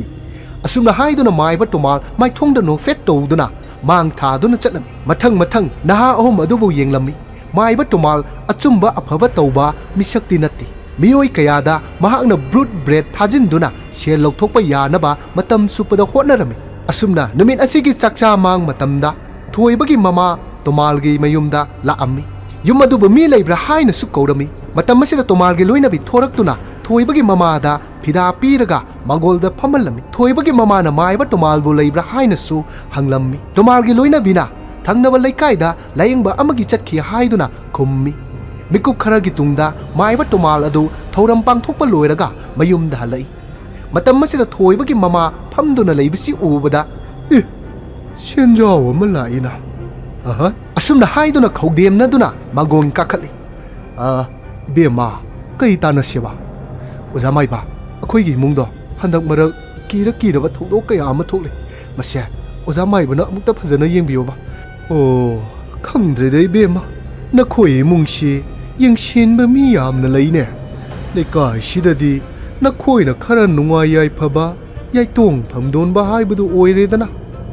ꯑꯁꯨꯝꯅ ꯍꯥꯏꯗꯨꯅ ꯃꯥꯏꯕ ꯇꯣꯃꯥꯜ ꯃꯥꯏꯊꯣꯡꯗ ꯅꯣꯛꯐꯦꯠ ꯇꯧꯗꯨꯅ ꯃꯥꯡ ꯊꯥꯗꯨꯅ ꯆꯠꯂꯝꯃꯤ꯫ ꯃꯊꯪ ꯃꯊꯪ ꯅꯍꯥ ꯑꯍꯨꯝ ꯑꯗꯨꯕꯨ ꯌꯦꯡꯂꯝꯃꯤ꯫ ꯃꯥꯏꯕ ꯇꯣꯃꯥꯜ ꯑꯆꯨꯝꯕ ꯑꯐꯕ ꯇꯧꯕ ꯃꯤꯁꯛꯇꯤ ꯅꯠꯇꯦ꯫ ꯃꯤꯑꯣꯏ ꯀꯌꯥꯗ ꯃꯍꯥꯛꯅ ꯕ꯭ꯔꯨꯠ ꯕ꯭ꯔꯦꯗ ꯊꯥꯖꯤꯟꯗꯨꯅ ꯁꯦꯜ ꯂꯧꯊꯣꯛꯄ ꯌꯥꯅꯕ ꯃꯇꯝ ꯆꯨꯞꯄꯗ ꯍꯣꯠꯅꯔꯝꯃꯤ꯫ ꯑꯁꯨꯝꯅ ꯅꯨꯃꯤꯠ ꯑꯁꯤꯒꯤ ꯆꯥꯛꯆꯥ ꯃꯥꯡ ꯃꯇꯝꯗ ꯊꯣꯏꯕꯒꯤ ꯃꯃꯥ ꯇꯣꯃꯥꯜꯒꯤ ꯃꯌꯨꯝꯗ ꯂꯥꯛꯑꯝꯃꯤ꯫ ꯌꯨꯝ ꯑꯗꯨꯕꯨ ꯃꯤ ꯂꯩꯕ꯭ꯔꯥ ꯍꯥꯏꯅꯁꯨ ꯀꯧꯔꯝꯃꯤ꯫ ꯃꯇꯝ ꯑꯁꯤꯗ ꯇꯣꯃꯥꯜꯒꯤ ꯂꯣꯏꯅꯕꯤ ꯊꯣꯔꯛꯇꯨꯅ ꯊꯣꯏꯕꯒꯤ ꯃꯃꯥꯗ ꯐꯤꯗꯥ ꯄꯤꯔꯒ ꯃꯥꯡꯒꯣꯜꯗ ꯐꯝꯍꯜꯂꯝꯃꯤ꯫ ꯊꯣꯏꯕꯒꯤ ꯃꯃꯥꯅ ꯃꯥꯏꯕ ꯇꯣꯃꯥꯜꯕꯨ ꯂꯩꯕ꯭ꯔꯥ ꯍꯥꯏꯅꯁꯨ ꯍꯪꯂꯝꯃꯤ꯫ ꯇꯣꯃꯥꯜꯒꯤ ꯂꯣꯏꯅꯕꯤꯅ ꯊꯪꯅꯕ ꯂꯩꯀꯥꯏꯗ ꯂꯥꯌꯦꯡꯕ ꯑꯃꯒꯤ ꯆꯠꯈꯤ ꯍꯥꯏꯗꯨꯅ ꯈꯨꯝꯃꯤ꯫ ꯃꯤꯀꯨꯞ ꯈꯔꯒꯤ ꯇꯨꯡꯗ ꯃꯥꯏꯕ ꯇꯣꯃꯥꯜ ꯑꯗꯨ ꯊꯧꯔꯝ ꯄꯥꯡꯊꯣꯛꯄ ꯂꯣꯏꯔꯒ ꯃꯌꯨꯝꯗ ꯍꯜꯂꯛꯏ꯫ ꯃꯇꯝ ꯑꯁꯤꯗ ꯊꯣꯏꯕꯒꯤ ꯃꯃꯥ ꯐꯝꯗꯨꯅ ꯂꯩꯕꯁꯤ ꯎꯕꯗ, "ꯑꯦ, ꯁꯦꯟꯖꯥꯎ ꯑꯃ ꯂꯥꯛꯏꯅ꯫ ꯑꯍ꯫" ꯑꯁꯨꯝꯅ ꯍꯥꯏꯗꯨꯅ ꯈꯧꯗꯦꯝꯅꯗꯨꯅ ꯃꯥꯡꯒꯣꯟ ꯀꯥꯈꯠꯂꯤ꯫ "ꯑ, ꯏꯕꯦꯝꯃ, ꯀꯩ ꯇꯥꯟꯅꯁꯦꯕ?" "ꯑꯣꯖꯥ ꯃꯥꯏꯕ, ꯑꯩꯈꯣꯏꯒꯤ ꯏꯃꯨꯡꯗꯣ ꯍꯟꯗꯛ ꯃꯔꯛ ꯀꯤꯔ ꯀꯤꯔꯕ ꯊꯧꯗꯣꯛ ꯀꯌꯥ ꯑꯃ ꯊꯣꯛꯂꯦ꯫ ꯃꯁꯦ ꯑꯣꯖꯥ ꯃꯥꯏꯕꯅ ꯑꯃꯨꯛꯇ ꯐꯖꯅ ꯌꯦꯡꯕꯤꯌꯣꯕ꯫" "ꯑꯣ, ꯈꯪꯗ꯭ꯔꯦꯗ ꯏꯕꯦꯝꯃ, ꯅꯈꯣꯏ ꯏꯃꯨꯡꯁꯤ ꯌꯦꯡꯁꯤꯟꯕ ꯃꯤ ꯌꯥꯝꯅ ꯂꯩꯅꯦ꯫ ꯂꯩꯀꯥꯏꯁꯤꯗꯗꯤ ꯅꯈꯣꯏꯅ ꯈꯔ ꯅꯨꯡꯉꯥꯏ ꯌꯥꯏꯐꯕ, ꯌꯥꯏꯇꯣꯡ ꯐꯝꯗꯣꯟꯕ ꯍꯥꯏꯕꯗꯨ ꯑꯣꯏꯔꯦꯗꯅ꯫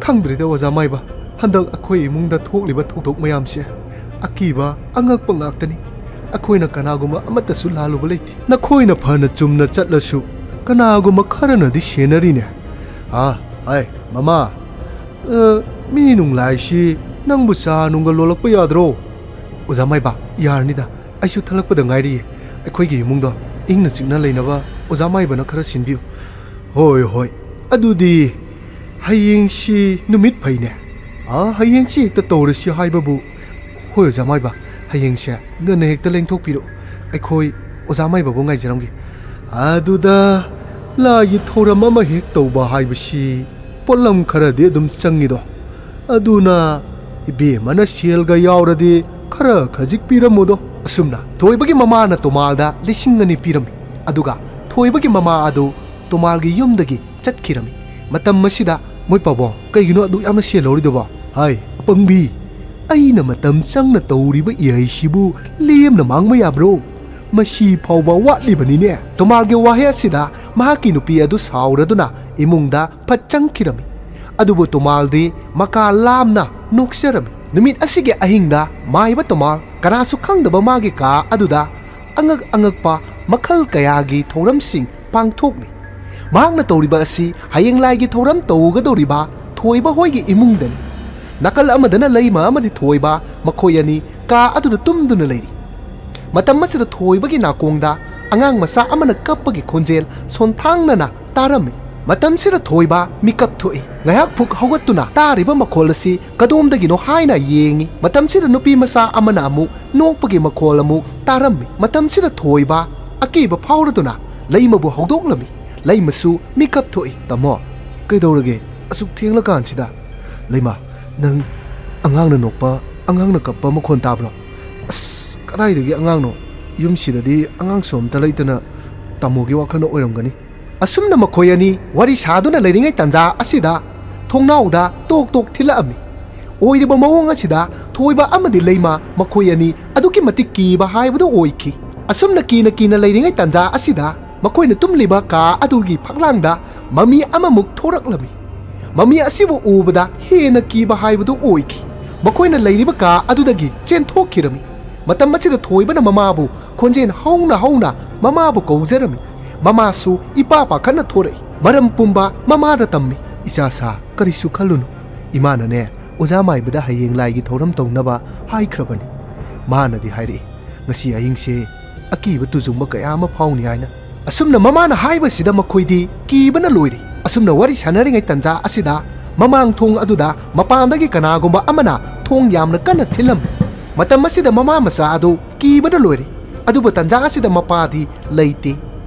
ꯈꯪꯗ꯭ꯔꯦꯗ ꯑꯣꯖꯥ ꯃꯥꯏꯕ, ꯍꯟꯗꯛ ꯑꯩꯈꯣꯏ ꯏꯃꯨꯡꯗ ꯊꯣꯛꯂꯤꯕ ꯊꯧꯗꯣꯛ ꯃꯌꯥꯝꯁꯦ ꯑꯀꯤꯕ ꯑꯉꯛꯄ ꯉꯥꯛꯇꯅꯤ꯫ ꯑꯩꯈꯣꯏꯅ ꯀꯅꯥꯒꯨꯝꯕ ꯑꯃꯠꯇꯁꯨ ꯂꯥꯜꯂꯨꯕ ꯂꯩꯇꯦ꯫ ꯅꯈꯣꯏꯅ ꯐꯅ ꯆꯨꯝꯅ ꯆꯠꯂꯁꯨ ꯀꯅꯥꯒꯨꯝꯕ ꯈꯔꯅꯗꯤ ꯁꯦꯟꯅꯔꯤꯅꯦ꯫ ꯑꯥ, ꯍꯥꯏ, ꯃꯃꯥ, ꯑ, ꯃꯤ ꯅꯨꯡꯂꯥꯏꯁꯤ ꯅꯪꯕꯨ ꯆꯥ ꯅꯨꯡꯒ ꯂꯣꯜꯂꯛꯄ ꯌꯥꯗ꯭ꯔꯣ?" "ꯑꯣꯖꯥ ꯃꯥꯏꯕ, ꯌꯥꯔꯅꯤꯗ, ꯑꯩꯁꯨ ꯊꯜꯂꯛꯄꯗ ꯉꯥꯏꯔꯤꯌꯦ꯫ ꯑꯩꯈꯣꯏꯒꯤ ꯏꯃꯨꯡꯗꯣ ꯏꯪꯅ ꯆꯤꯛꯅ ꯂꯩꯅꯕ ꯑꯣꯖꯥ ꯃꯥꯏꯕꯅ ꯈꯔ ꯁꯤꯟꯕꯤꯌꯨ꯫" "ꯍꯣꯏ, ꯍꯣꯏ, ꯑꯗꯨꯗꯤ ꯍꯌꯦꯡꯁꯤ ꯅꯨꯃꯤꯠ ꯐꯩꯅꯦ꯫ ꯑꯥ, ꯍꯌꯦꯡꯁꯤ ꯍꯦꯛꯇ ꯇꯧꯔꯁꯤ ꯍꯥꯏꯕꯕꯨ꯫ ꯍꯣꯏ, ꯑꯣꯖꯥ ꯃꯥꯏꯕ, ꯍꯌꯦꯡꯁꯦ ꯉꯟꯅ ꯍꯦꯛꯇ ꯂꯦꯡꯊꯣꯛꯄꯤꯔꯛꯎ꯫ ꯑꯩꯈꯣꯏ ꯑꯣꯖꯥ ꯃꯥꯏꯕꯕꯨ ꯉꯥꯏꯖꯔꯝꯒꯦ꯫ ꯑꯗꯨꯗ ꯂꯥꯏꯒꯤ ꯊꯧꯔꯝ ꯑꯃ ꯍꯦꯛ ꯇꯧꯕ ꯍꯥꯏꯕꯁꯤ ꯄꯣꯠꯂꯝ ꯈꯔꯗꯤ ꯑꯗꯨꯝ ꯆꯪꯉꯤꯗꯣ꯫ ꯑꯗꯨꯅ ꯏꯕꯦꯝꯃꯅ ꯁꯦꯜꯒ ꯌꯥꯎꯔꯗꯤ ꯈꯔ ꯈꯖꯤꯛ ꯄꯤꯔꯝꯃꯨꯗꯣ꯫ ꯑꯁꯨꯝꯅ ꯊꯣꯏꯕꯒꯤ ꯃꯃꯥꯅ ꯇꯣꯃꯥꯜꯗ ꯂꯤꯁꯤꯡ ꯑꯅꯤ ꯄꯤꯔꯝꯃꯤ꯫ ꯑꯗꯨꯒ ꯊꯣꯏꯕꯒꯤ ꯃꯃꯥ ꯑꯗꯨ ꯇꯣꯃꯥꯜꯒꯤ ꯌꯨꯝꯗꯒꯤ ꯆꯠꯈꯤꯔꯝꯃꯤ꯫ ꯃꯇꯝ ꯑꯁꯤꯗ, "ꯃꯣꯏ ꯄꯥꯕꯣ, ꯀꯩꯒꯤꯅꯣ ꯑꯗꯨꯛ ꯌꯥꯝꯅ ꯁꯦꯜ ꯂꯧꯔꯤꯗꯨꯕꯣ?" "ꯍꯥꯏ, ꯑꯄꯪꯕꯤ, ꯑꯩꯅ ꯃꯇꯝ ꯆꯪꯅ ꯇꯧꯔꯤꯕ ꯏꯍꯩꯁꯤꯕꯨ ꯂꯦꯝꯅ ꯃꯥꯡꯕ ꯌꯥꯕ꯭ꯔꯣ? ꯃꯁꯤ ꯐꯥꯎꯕ ꯋꯥꯠꯂꯤꯕꯅꯤꯅꯦ꯫" ꯇꯣꯃꯥꯜꯒꯤ ꯋꯥꯍꯩ ꯑꯁꯤꯗ ꯃꯍꯥꯛꯀꯤ ꯅꯨꯄꯤ ꯑꯗꯨ ꯁꯥꯎꯔꯗꯨꯅ ꯏꯃꯨꯡꯗ ꯐꯠ ꯆꯪꯈꯤꯔꯝꯃꯤ꯫ ꯑꯗꯨꯕꯨ ꯇꯣꯃꯥꯜꯗꯤ ꯃꯀꯥ ꯂꯥꯝꯅ ꯅꯣꯛꯆꯔꯝꯃꯤ꯫ ꯅꯨꯃꯤꯠ ꯑꯁꯤꯒꯤ ꯑꯍꯤꯡꯗ ꯃꯥꯏꯕ ꯇꯣꯃꯥꯜ ꯀꯅꯥꯁꯨ ꯈꯪꯗꯕ ꯃꯥꯒꯤ ꯀꯥ ꯑꯗꯨꯗ ꯑꯉꯛ ꯑꯉꯛꯄ ꯃꯈꯜ ꯀꯌꯥꯒꯤ ꯊꯧꯔꯝꯁꯤꯡ ꯄꯥꯡꯊꯣꯛꯂꯤ꯫ ꯃꯍꯥꯛꯅ ꯇꯧꯔꯤꯕ ꯑꯁꯤ ꯍꯌꯦꯡ ꯂꯥꯏꯒꯤ ꯊꯧꯔꯝ ꯇꯧꯒꯗꯧꯔꯤꯕ ꯊꯣꯏꯕ ꯍꯣꯏꯒꯤ ꯏꯃꯨꯡꯗꯅꯤ꯫ ꯅꯥꯀꯜ ꯑꯃꯗꯅ ꯂꯩꯃ ꯑꯃꯗꯤ ꯊꯣꯏꯕ, ꯃꯈꯣꯏ ꯑꯅꯤ ꯀꯥ ꯑꯗꯨꯗ ꯇꯨꯝꯗꯨꯅ ꯂꯩꯔꯤ꯫ ꯃꯇꯝ ꯑꯁꯤꯗ ꯊꯣꯏꯕꯒꯤ ꯅꯥꯀꯣꯡꯗ ꯑꯉꯥꯡ ꯃꯆꯥ ꯑꯃꯅ ꯀꯞꯄꯒꯤ ꯈꯣꯟꯖꯦꯜ ꯁꯣꯟꯊꯥꯡꯅꯅ ꯇꯥꯔꯝꯃꯤ꯫ ꯃꯇꯝꯁꯤꯗ ꯊꯣꯏꯕ ꯃꯤꯀꯞ ꯊꯣꯛꯏ꯫ ꯉꯥꯏꯍꯥꯛ ꯐꯨꯛ ꯍꯧꯒꯠꯇꯨꯅ ꯇꯥꯔꯤꯕ ꯃꯈꯣꯜ ꯑꯁꯤ ꯀꯗꯣꯝꯗꯒꯤꯅꯣ ꯍꯥꯏꯅ ꯌꯦꯡꯏ꯫ ꯃꯇꯝꯁꯤꯗ ꯅꯨꯄꯤ ꯃꯆꯥ ꯑꯃꯅ ꯑꯃꯨꯛ ꯅꯣꯛꯄꯒꯤ ꯃꯈꯣꯜ ꯑꯃꯨꯛ ꯇꯥꯔꯝꯃꯤ꯫ ꯃꯇꯝꯁꯤꯗ ꯊꯣꯏꯕ ꯑꯀꯤꯕ ꯐꯥꯎꯔꯗꯨꯅ ꯂꯩꯃꯕꯨ ꯍꯧꯗꯣꯛꯂꯝꯃꯤ꯫ ꯂꯩꯃꯁꯨ ꯃꯤꯀꯞ ꯊꯣꯛꯏ꯫ "ꯇꯥꯃꯣ, ꯀꯩꯗꯧꯔꯒꯦ ꯑꯁꯨꯛ ꯊꯦꯡꯂꯀꯥꯟꯁꯤꯗ?" "ꯂꯩꯃ, ꯅꯪ ꯑꯉꯥꯡꯅ ꯅꯣꯛꯄ, ꯑꯉꯥꯡꯅ ꯀꯞꯄ ꯃꯈꯣꯟ ꯇꯥꯕ꯭ꯔꯣ?" "ꯑꯁ, ꯀꯗꯥꯏꯗꯒꯤ ꯑꯉꯥꯡꯅꯣ? ꯌꯨꯝꯁꯤꯗꯗꯤ ꯑꯉꯥꯡꯁꯨ ꯑꯝꯇ ꯂꯩꯇꯅ ꯇꯥꯃꯣꯒꯤ ꯋꯥꯈꯜꯅ ꯑꯣꯏꯔꯝꯒꯅꯤ꯫" ꯑꯁꯨꯝꯅ ꯃꯈꯣꯏ ꯑꯅꯤ ꯋꯥꯔꯤ ꯁꯥꯗꯨꯅ ꯂꯩꯔꯤꯉꯩ ꯇꯥꯟꯖꯥ ꯑꯁꯤꯗ ꯊꯣꯡꯅꯥꯎꯗ ꯇꯣꯛ ꯇꯣꯛ ꯊꯤꯜꯂꯛꯑꯝꯃꯤ꯫ ꯑꯣꯏꯔꯤꯕ ꯃꯑꯣꯡ ꯑꯁꯤꯗ ꯊꯣꯏꯕ ꯑꯃꯗꯤ ꯂꯩꯃ ꯃꯈꯣꯏ ꯑꯅꯤ ꯑꯗꯨꯛꯀꯤ ꯃꯇꯤꯛ ꯀꯤꯕ ꯍꯥꯏꯕꯗꯨ ꯑꯣꯏꯈꯤ꯫ ꯑꯁꯨꯝꯅ ꯀꯤꯅ ꯀꯤꯅ ꯂꯩꯔꯤꯉꯩ ꯇꯥꯟꯖꯥ ꯑꯁꯤꯗ ꯃꯈꯣꯏꯅ ꯇꯨꯝꯂꯤꯕ ꯀꯥ ꯑꯗꯨꯒꯤ ꯐꯛꯂꯥꯡꯗ ꯃꯃꯤ ꯑꯃꯃꯨꯛ ꯊꯣꯔꯛꯂꯝꯃꯤ꯫ ꯃꯃꯤ ꯑꯁꯤꯕꯨ ꯎꯕꯗ ꯍꯦꯟꯅ ꯀꯤꯕ ꯍꯥꯏꯕꯗꯨ ꯑꯣꯏꯈꯤ꯫ ꯃꯈꯣꯏꯅ ꯂꯩꯔꯤꯕ ꯀꯥ ꯑꯗꯨꯗꯒꯤ ꯆꯦꯟꯊꯣꯛꯈꯤꯔꯝꯃꯤ꯫ ꯃꯇꯝ ꯑꯁꯤꯗ ꯊꯣꯏꯕꯅ ꯃꯃꯥꯕꯨ ꯈꯣꯟꯖꯦꯜ ꯍꯧꯅ ꯍꯧꯅ ꯃꯃꯥꯕꯨ ꯀꯧꯖꯔꯝꯃꯤ꯫ ꯃꯃꯥꯁꯨ ꯏꯄꯥ ꯄꯥꯈꯠꯅ ꯊꯣꯔꯛꯏ꯫ ꯃꯔꯝ ꯄꯨꯝꯕ ꯃꯃꯥꯗ ꯇꯝꯃꯤ꯫ "ꯏꯆꯥꯁꯥ, ꯀꯔꯤꯁꯨ ꯈꯜꯂꯨꯅꯨ꯫ ꯏꯃꯥꯅꯅꯦ, ꯑꯣꯖꯥ ꯃꯥꯏꯕꯗ ꯍꯌꯦꯡ ꯂꯥꯏꯒꯤ ꯊꯧꯔꯝ ꯇꯧꯅꯕ ꯍꯥꯏꯈ꯭ꯔꯕꯅꯤ꯫ ꯃꯥꯅꯗꯤ ꯍꯥꯏꯔꯛꯏ, ꯉꯁꯤ ꯑꯍꯤꯡꯁꯦ ꯑꯀꯤꯕ ꯇꯨꯖꯨꯡꯕ ꯀꯌꯥ ꯑꯃ ꯐꯥꯎꯅꯤ ꯍꯥꯏꯅ꯫" ꯑꯁꯨꯝꯅ ꯃꯃꯥꯅ ꯍꯥꯏꯕꯁꯤꯗ ꯃꯈꯣꯏꯗꯤ ꯀꯤꯕꯅ ꯂꯣꯏꯔꯤ꯫ ꯑꯁꯨꯝꯅ ꯋꯥꯔꯤ ꯁꯥꯟꯅꯔꯤꯉꯩ ꯇꯥꯟꯖꯥ ꯑꯁꯤꯗ ꯃꯃꯥꯡ ꯊꯣꯡ ꯑꯗꯨꯗ ꯃꯄꯥꯟꯗꯒꯤ ꯀꯅꯥꯒꯨꯝꯕ ꯑꯃꯅ ꯊꯣꯡ ꯌꯥꯝꯅ ꯀꯟꯅ ꯊꯤꯜꯂꯝꯃꯤ꯫ ꯃꯇꯝ ꯑꯁꯤꯗ ꯃꯃꯥ ꯃꯆꯥ ꯑꯗꯨ ꯀꯤꯕꯅ ꯂꯣꯏꯔꯦ꯫ ꯑꯗꯨꯕꯨ ꯇꯟꯖꯥ ꯑꯁꯤꯗ ꯃꯄꯥꯗꯤ ꯂꯩꯇꯦ꯫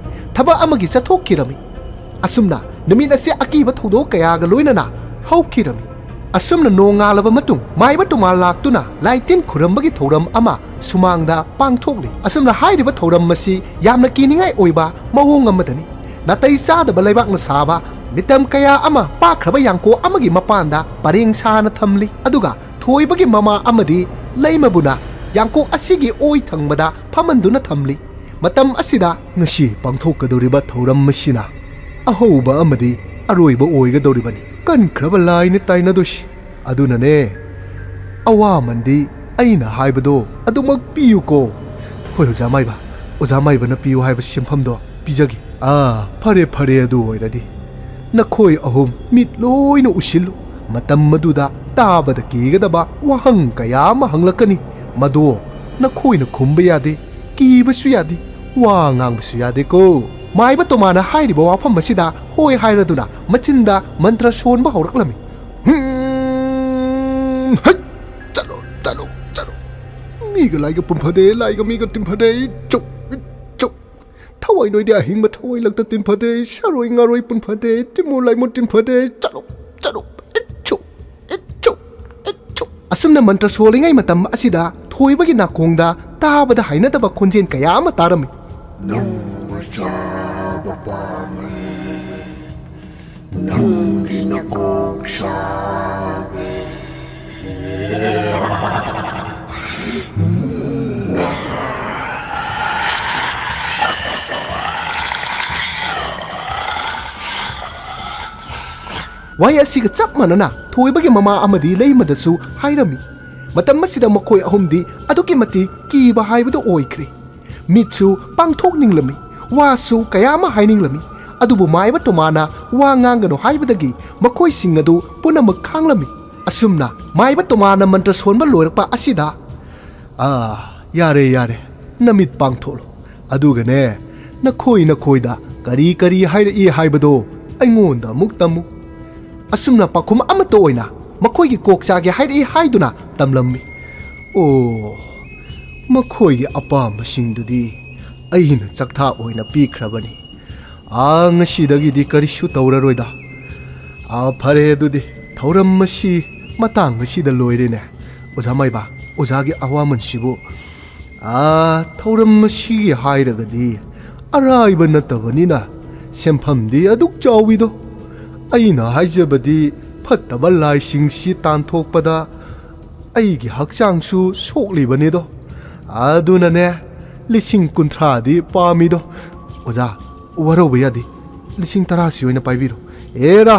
ꯊꯕꯛ ꯑꯃꯒꯤ ꯆꯠꯊꯣꯛꯈꯤꯔꯝꯃꯤ꯫ ꯑꯁꯨꯝꯅ ꯅꯨꯃꯤꯠ ꯑꯁꯤ ꯑꯀꯤꯕ ꯊꯧꯗꯣꯛ ꯀꯌꯥꯒ ꯂꯣꯏꯅꯅ ꯍꯧꯈꯤꯔꯝꯃꯤ꯫ ꯑꯁꯨꯝꯅ ꯅꯣꯡꯉꯥꯜꯂꯕ ꯃꯇꯨꯡ ꯃꯥꯏꯕ ꯇꯣꯃꯥ ꯂꯥꯛꯇꯨꯅ ꯂꯥꯏꯇꯤꯟ ꯈꯨꯔꯝꯕꯒꯤ ꯊꯧꯔꯝ ꯑꯃ ꯁꯨꯃꯥꯡꯗ ꯄꯥꯡꯊꯣꯛꯂꯤ꯫ ꯑꯁꯨꯝꯅ ꯍꯥꯏꯔꯤꯕ ꯊꯧꯔꯝ ꯑꯁꯤ ꯌꯥꯝꯅ ꯀꯤꯅꯤꯡꯉꯥꯏ ꯑꯣꯏꯕ ꯃꯑꯣꯡ ꯑꯃꯗꯅꯤ꯫ ꯅꯥꯇꯩ ꯆꯥꯗꯕ ꯂꯩꯕꯥꯛꯅ ꯁꯥꯕ ꯃꯤꯇꯝ ꯀꯌꯥ ꯑꯃ ꯄꯥꯛꯈ꯭ꯔꯕ ꯌꯥꯡꯀꯣꯛ ꯑꯃꯒꯤ ꯃꯄꯥꯟꯗ ꯄꯔꯦꯡ ꯁꯥꯅ ꯊꯝꯂꯤ꯫ ꯑꯗꯨꯒ ꯊꯣꯏꯕꯒꯤ ꯃꯃꯥ ꯑꯃꯗꯤ ꯂꯩꯃꯕꯨꯅ ꯌꯥꯡꯀꯣꯛ ꯑꯁꯤꯒꯤ ꯑꯣꯏ ꯊꯪꯕꯗ ꯐꯝꯍꯟꯗꯨꯅ ꯊꯝꯂꯤ꯫ ꯃꯇꯝ ꯑꯁꯤꯗ ꯉꯁꯤ ꯄꯥꯡꯊꯣꯛꯀꯗꯧꯔꯤꯕ ꯊꯧꯔꯝ ꯑꯁꯤꯅ ꯑꯍꯧꯕ ꯑꯃꯗꯤ ꯑꯔꯣꯏꯕ ꯑꯣꯏꯒꯗꯧꯔꯤꯕꯅꯤ꯫ ꯀꯟꯈ꯭ꯔꯕ ꯂꯥꯏꯅ ꯇꯥꯏꯅꯗꯣꯏꯁꯤ꯫ ꯑꯗꯨꯅꯅꯦ, ꯑꯋꯥꯃꯟꯗꯤ ꯑꯩꯅ ꯍꯥꯏꯕꯗꯣ ꯑꯗꯨꯃꯛ ꯄꯤꯌꯨꯀꯣ꯫ ꯍꯣꯏ, ꯑꯣꯖꯥ ꯃꯥꯏꯕ, ꯑꯣꯖꯥ ꯃꯥꯏꯕꯅ ꯄꯤꯌꯨ ꯍꯥꯏꯕ ꯁꯤꯟꯐꯝꯗꯣ ꯄꯤꯖꯒꯦ꯫ ꯑꯥ, ꯐꯔꯦ, ꯐꯔꯦ, ꯑꯗꯨ ꯑꯣꯏꯔꯗꯤ ꯅꯈꯣꯏ ꯑꯍꯨꯝ ꯃꯤꯠ ꯂꯣꯏꯅ ꯎꯁꯤꯜꯂꯨ꯫ ꯃꯇꯝ ꯑꯗꯨꯗ ꯇꯥꯕꯗ ꯀꯤꯒꯗꯕ ꯋꯥꯍꯪ ꯀꯌꯥ ꯑꯃ ꯍꯪꯂꯛꯀꯅꯤ꯫ ꯃꯗꯣ ꯅꯈꯣꯏꯅ ꯈꯨꯝꯕ ꯌꯥꯗꯦ, ꯀꯤꯕꯁꯨ ꯌꯥꯗꯦ, ꯋꯥ ꯉꯥꯡꯕꯁꯨ ꯌꯥꯗꯦꯀꯣ꯫ ꯃꯥꯏꯕ ꯇꯣꯃꯥꯅ ꯍꯥꯏꯔꯤꯕ ꯋꯥꯐꯝ ꯑꯁꯤꯗ ꯍꯣꯏ ꯍꯥꯏꯔꯗꯨꯅ ꯃꯆꯤꯟꯗ ꯃꯟꯇ꯭ꯔ ꯁꯣꯟꯕ ꯍꯧꯔꯛꯂꯝꯃꯤ꯫ "ꯍꯝ, ꯍꯠ, ꯆꯠꯂꯣ, ꯆꯠꯂꯣ, ꯆꯠꯂꯣ꯫ ꯃꯤꯒ ꯂꯥꯏꯒ ꯄꯨꯟꯐꯗꯦ, ꯂꯥꯏꯒ ꯃꯤꯒ ꯇꯤꯟꯐꯗꯦ꯫ ꯆꯨꯞ, ꯆꯨꯞ꯫ ꯊꯋꯥꯏ ꯅꯣꯏꯗꯤ ꯑꯍꯤꯡꯕ ꯊꯋꯥꯏ ꯂꯛꯇ ꯇꯤꯟꯐꯗꯦ, ꯁꯥꯔꯣꯏ ꯉꯥꯔꯣꯏ ꯄꯨꯟꯐꯗꯦ, ꯇꯤꯃꯨ ꯂꯥꯏꯃꯨ ꯇꯤꯟꯐꯗꯦ꯫ ꯆꯠꯂꯣ, ꯆꯠꯂꯣ, ꯏꯠ ꯆꯨꯞ, ꯏꯠ ꯆꯨꯞ, ꯏꯠ ꯆꯨꯞ꯫" ꯑꯁꯨꯝꯅ ꯃꯟꯇ꯭ꯔ ꯁꯣꯜꯂꯤꯉꯩ ꯃꯇꯝ ꯑꯁꯤꯗ ꯊꯣꯏꯕꯒꯤ ꯅꯥꯀꯣꯡꯗ ꯇꯥꯕꯗ ꯍꯩꯅꯗꯕ ꯈꯣꯟꯖꯦꯜ ꯀꯌꯥ ꯑꯃ ꯇꯥꯔꯝꯃꯤ꯫ "ꯅꯪꯕꯨ ꯆꯥꯕ ꯄꯥꯝꯃꯦ, ꯅꯪꯒꯤ ꯅꯀꯣꯛ ꯆꯥꯒꯦ꯫" ꯋꯥꯍꯩ ꯑꯁꯤꯒ ꯆꯞ ꯃꯥꯟꯅꯅ ꯊꯣꯏꯕꯒꯤ ꯃꯃꯥ ꯑꯃꯗꯤ ꯂꯩꯃꯗꯁꯨ ꯍꯥꯏꯔꯝꯃꯤ꯫ ꯃꯇꯝ ꯑꯁꯤꯗ ꯃꯈꯣꯏ ꯑꯍꯨꯝꯗꯤ ꯑꯗꯨꯛꯀꯤ ꯃꯇꯤꯛ ꯀꯤꯕ ꯍꯥꯏꯕꯗꯨ ꯑꯣꯏꯈ꯭ꯔꯦ꯫ ꯃꯤꯠꯁꯨ ꯄꯥꯡꯊꯣꯛꯅꯤꯡꯂꯝꯃꯤ, ꯋꯥꯁꯨ ꯀꯌꯥ ꯑꯃ ꯍꯥꯏꯅꯤꯡꯂꯝꯃꯤ꯫ ꯑꯗꯨꯕꯨ ꯃꯥꯏꯕ ꯇꯣꯃꯥꯅ ꯋꯥ ꯉꯥꯡꯒꯅꯨ ꯍꯥꯏꯕꯗꯒꯤ ꯃꯈꯣꯏꯁꯤꯡ ꯑꯗꯨ ꯄꯨꯝꯅꯃꯛ ꯈꯥꯡꯂꯝꯃꯤ꯫ ꯑꯁꯨꯝꯅ ꯃꯥꯏꯕ ꯇꯣꯃꯥꯅ ꯃꯟꯇ꯭ꯔ ꯁꯣꯟꯕ ꯂꯣꯏꯔꯛꯄ ꯑꯁꯤꯗ, "ꯑꯥ, ꯌꯥꯔꯦ, ꯌꯥꯔꯦ, ꯅꯃꯤꯠ ꯄꯥꯡꯊꯣꯛꯂꯣ꯫ ꯑꯗꯨꯒꯅꯦ, ꯅꯈꯣꯏ ꯅꯈꯣꯏꯗ ꯀꯔꯤ ꯀꯔꯤ ꯍꯥꯏꯔꯛꯏ ꯍꯥꯏꯕꯗꯣ ꯑꯩꯉꯣꯟꯗ ꯑꯃꯨꯛ ꯇꯝꯃꯨ꯫" ꯑꯁꯨꯝꯅ ꯄꯥꯎꯈꯨꯝ ꯑꯃꯠꯇ ꯑꯣꯏꯅ ꯃꯈꯣꯏꯒꯤ ꯀꯣꯛ ꯆꯥꯒꯦ ꯍꯥꯏꯔꯛꯏ ꯍꯥꯏꯗꯨꯅ ꯇꯝꯂꯝꯃꯤ꯫ ꯑꯣ, ꯃꯈꯣꯏꯒꯤ ꯑꯄꯥꯝꯕꯁꯤꯡꯗꯨꯗꯤ ꯑꯩꯅ ꯆꯥꯛꯊꯥ ꯑꯣꯏꯅ ꯄꯤꯈ꯭ꯔꯕꯅꯤ꯫ ꯑꯥ, ꯉꯁꯤꯗꯒꯤꯗꯤ ꯀꯔꯤꯁꯨ ꯇꯧꯔꯔꯣꯏꯗ꯫ ꯑꯥ, ꯐꯔꯦ, ꯑꯗꯨꯗꯤ ꯊꯧꯔꯝ ꯑꯁꯤ ꯃꯇꯥꯡ ꯑꯁꯤꯗ ꯂꯣꯏꯔꯦꯅꯦ꯫ ꯑꯣꯖꯥ ꯃꯥꯏꯕ, ꯑꯣꯖꯥꯒꯤ ꯑꯋꯥꯃꯟꯁꯤꯕꯨ, ꯑꯥ, ꯊꯧꯔꯝ ꯑꯁꯤꯒꯤ ꯍꯥꯏꯔꯒꯗꯤ ꯑꯔꯥꯏꯕ ꯅꯠꯇꯕꯅꯤꯅ ꯁꯦꯟꯐꯝꯗꯤ ꯑꯗꯨꯛ ꯆꯥꯎꯋꯤꯗꯣ꯫ ꯑꯩꯅ ꯍꯥꯏꯖꯕꯗꯤ ꯐꯠꯇꯕ ꯂꯥꯏꯁꯤꯡꯁꯤ ꯇꯥꯟꯊꯣꯛꯄꯗ ꯑꯩꯒꯤ ꯍꯛꯆꯥꯡꯁꯨ ꯁꯣꯛꯂꯤꯕꯅꯤꯗꯣ꯫ ꯑꯗꯨꯅꯅꯦ, ꯂꯤꯁꯤꯡ ꯀꯨꯟꯊ꯭ꯔꯥꯗꯤ ꯄꯥꯝꯃꯤꯗꯣ꯫ ꯑꯣꯖꯥ, ꯋꯥꯔꯧꯕ ꯌꯥꯗꯦ꯫ ꯂꯤꯁꯤꯡ ꯇꯔꯥꯁꯤ ꯑꯣꯏꯅ ꯄꯥꯏꯕꯤꯔꯣ꯫ ꯑꯦꯔꯥ,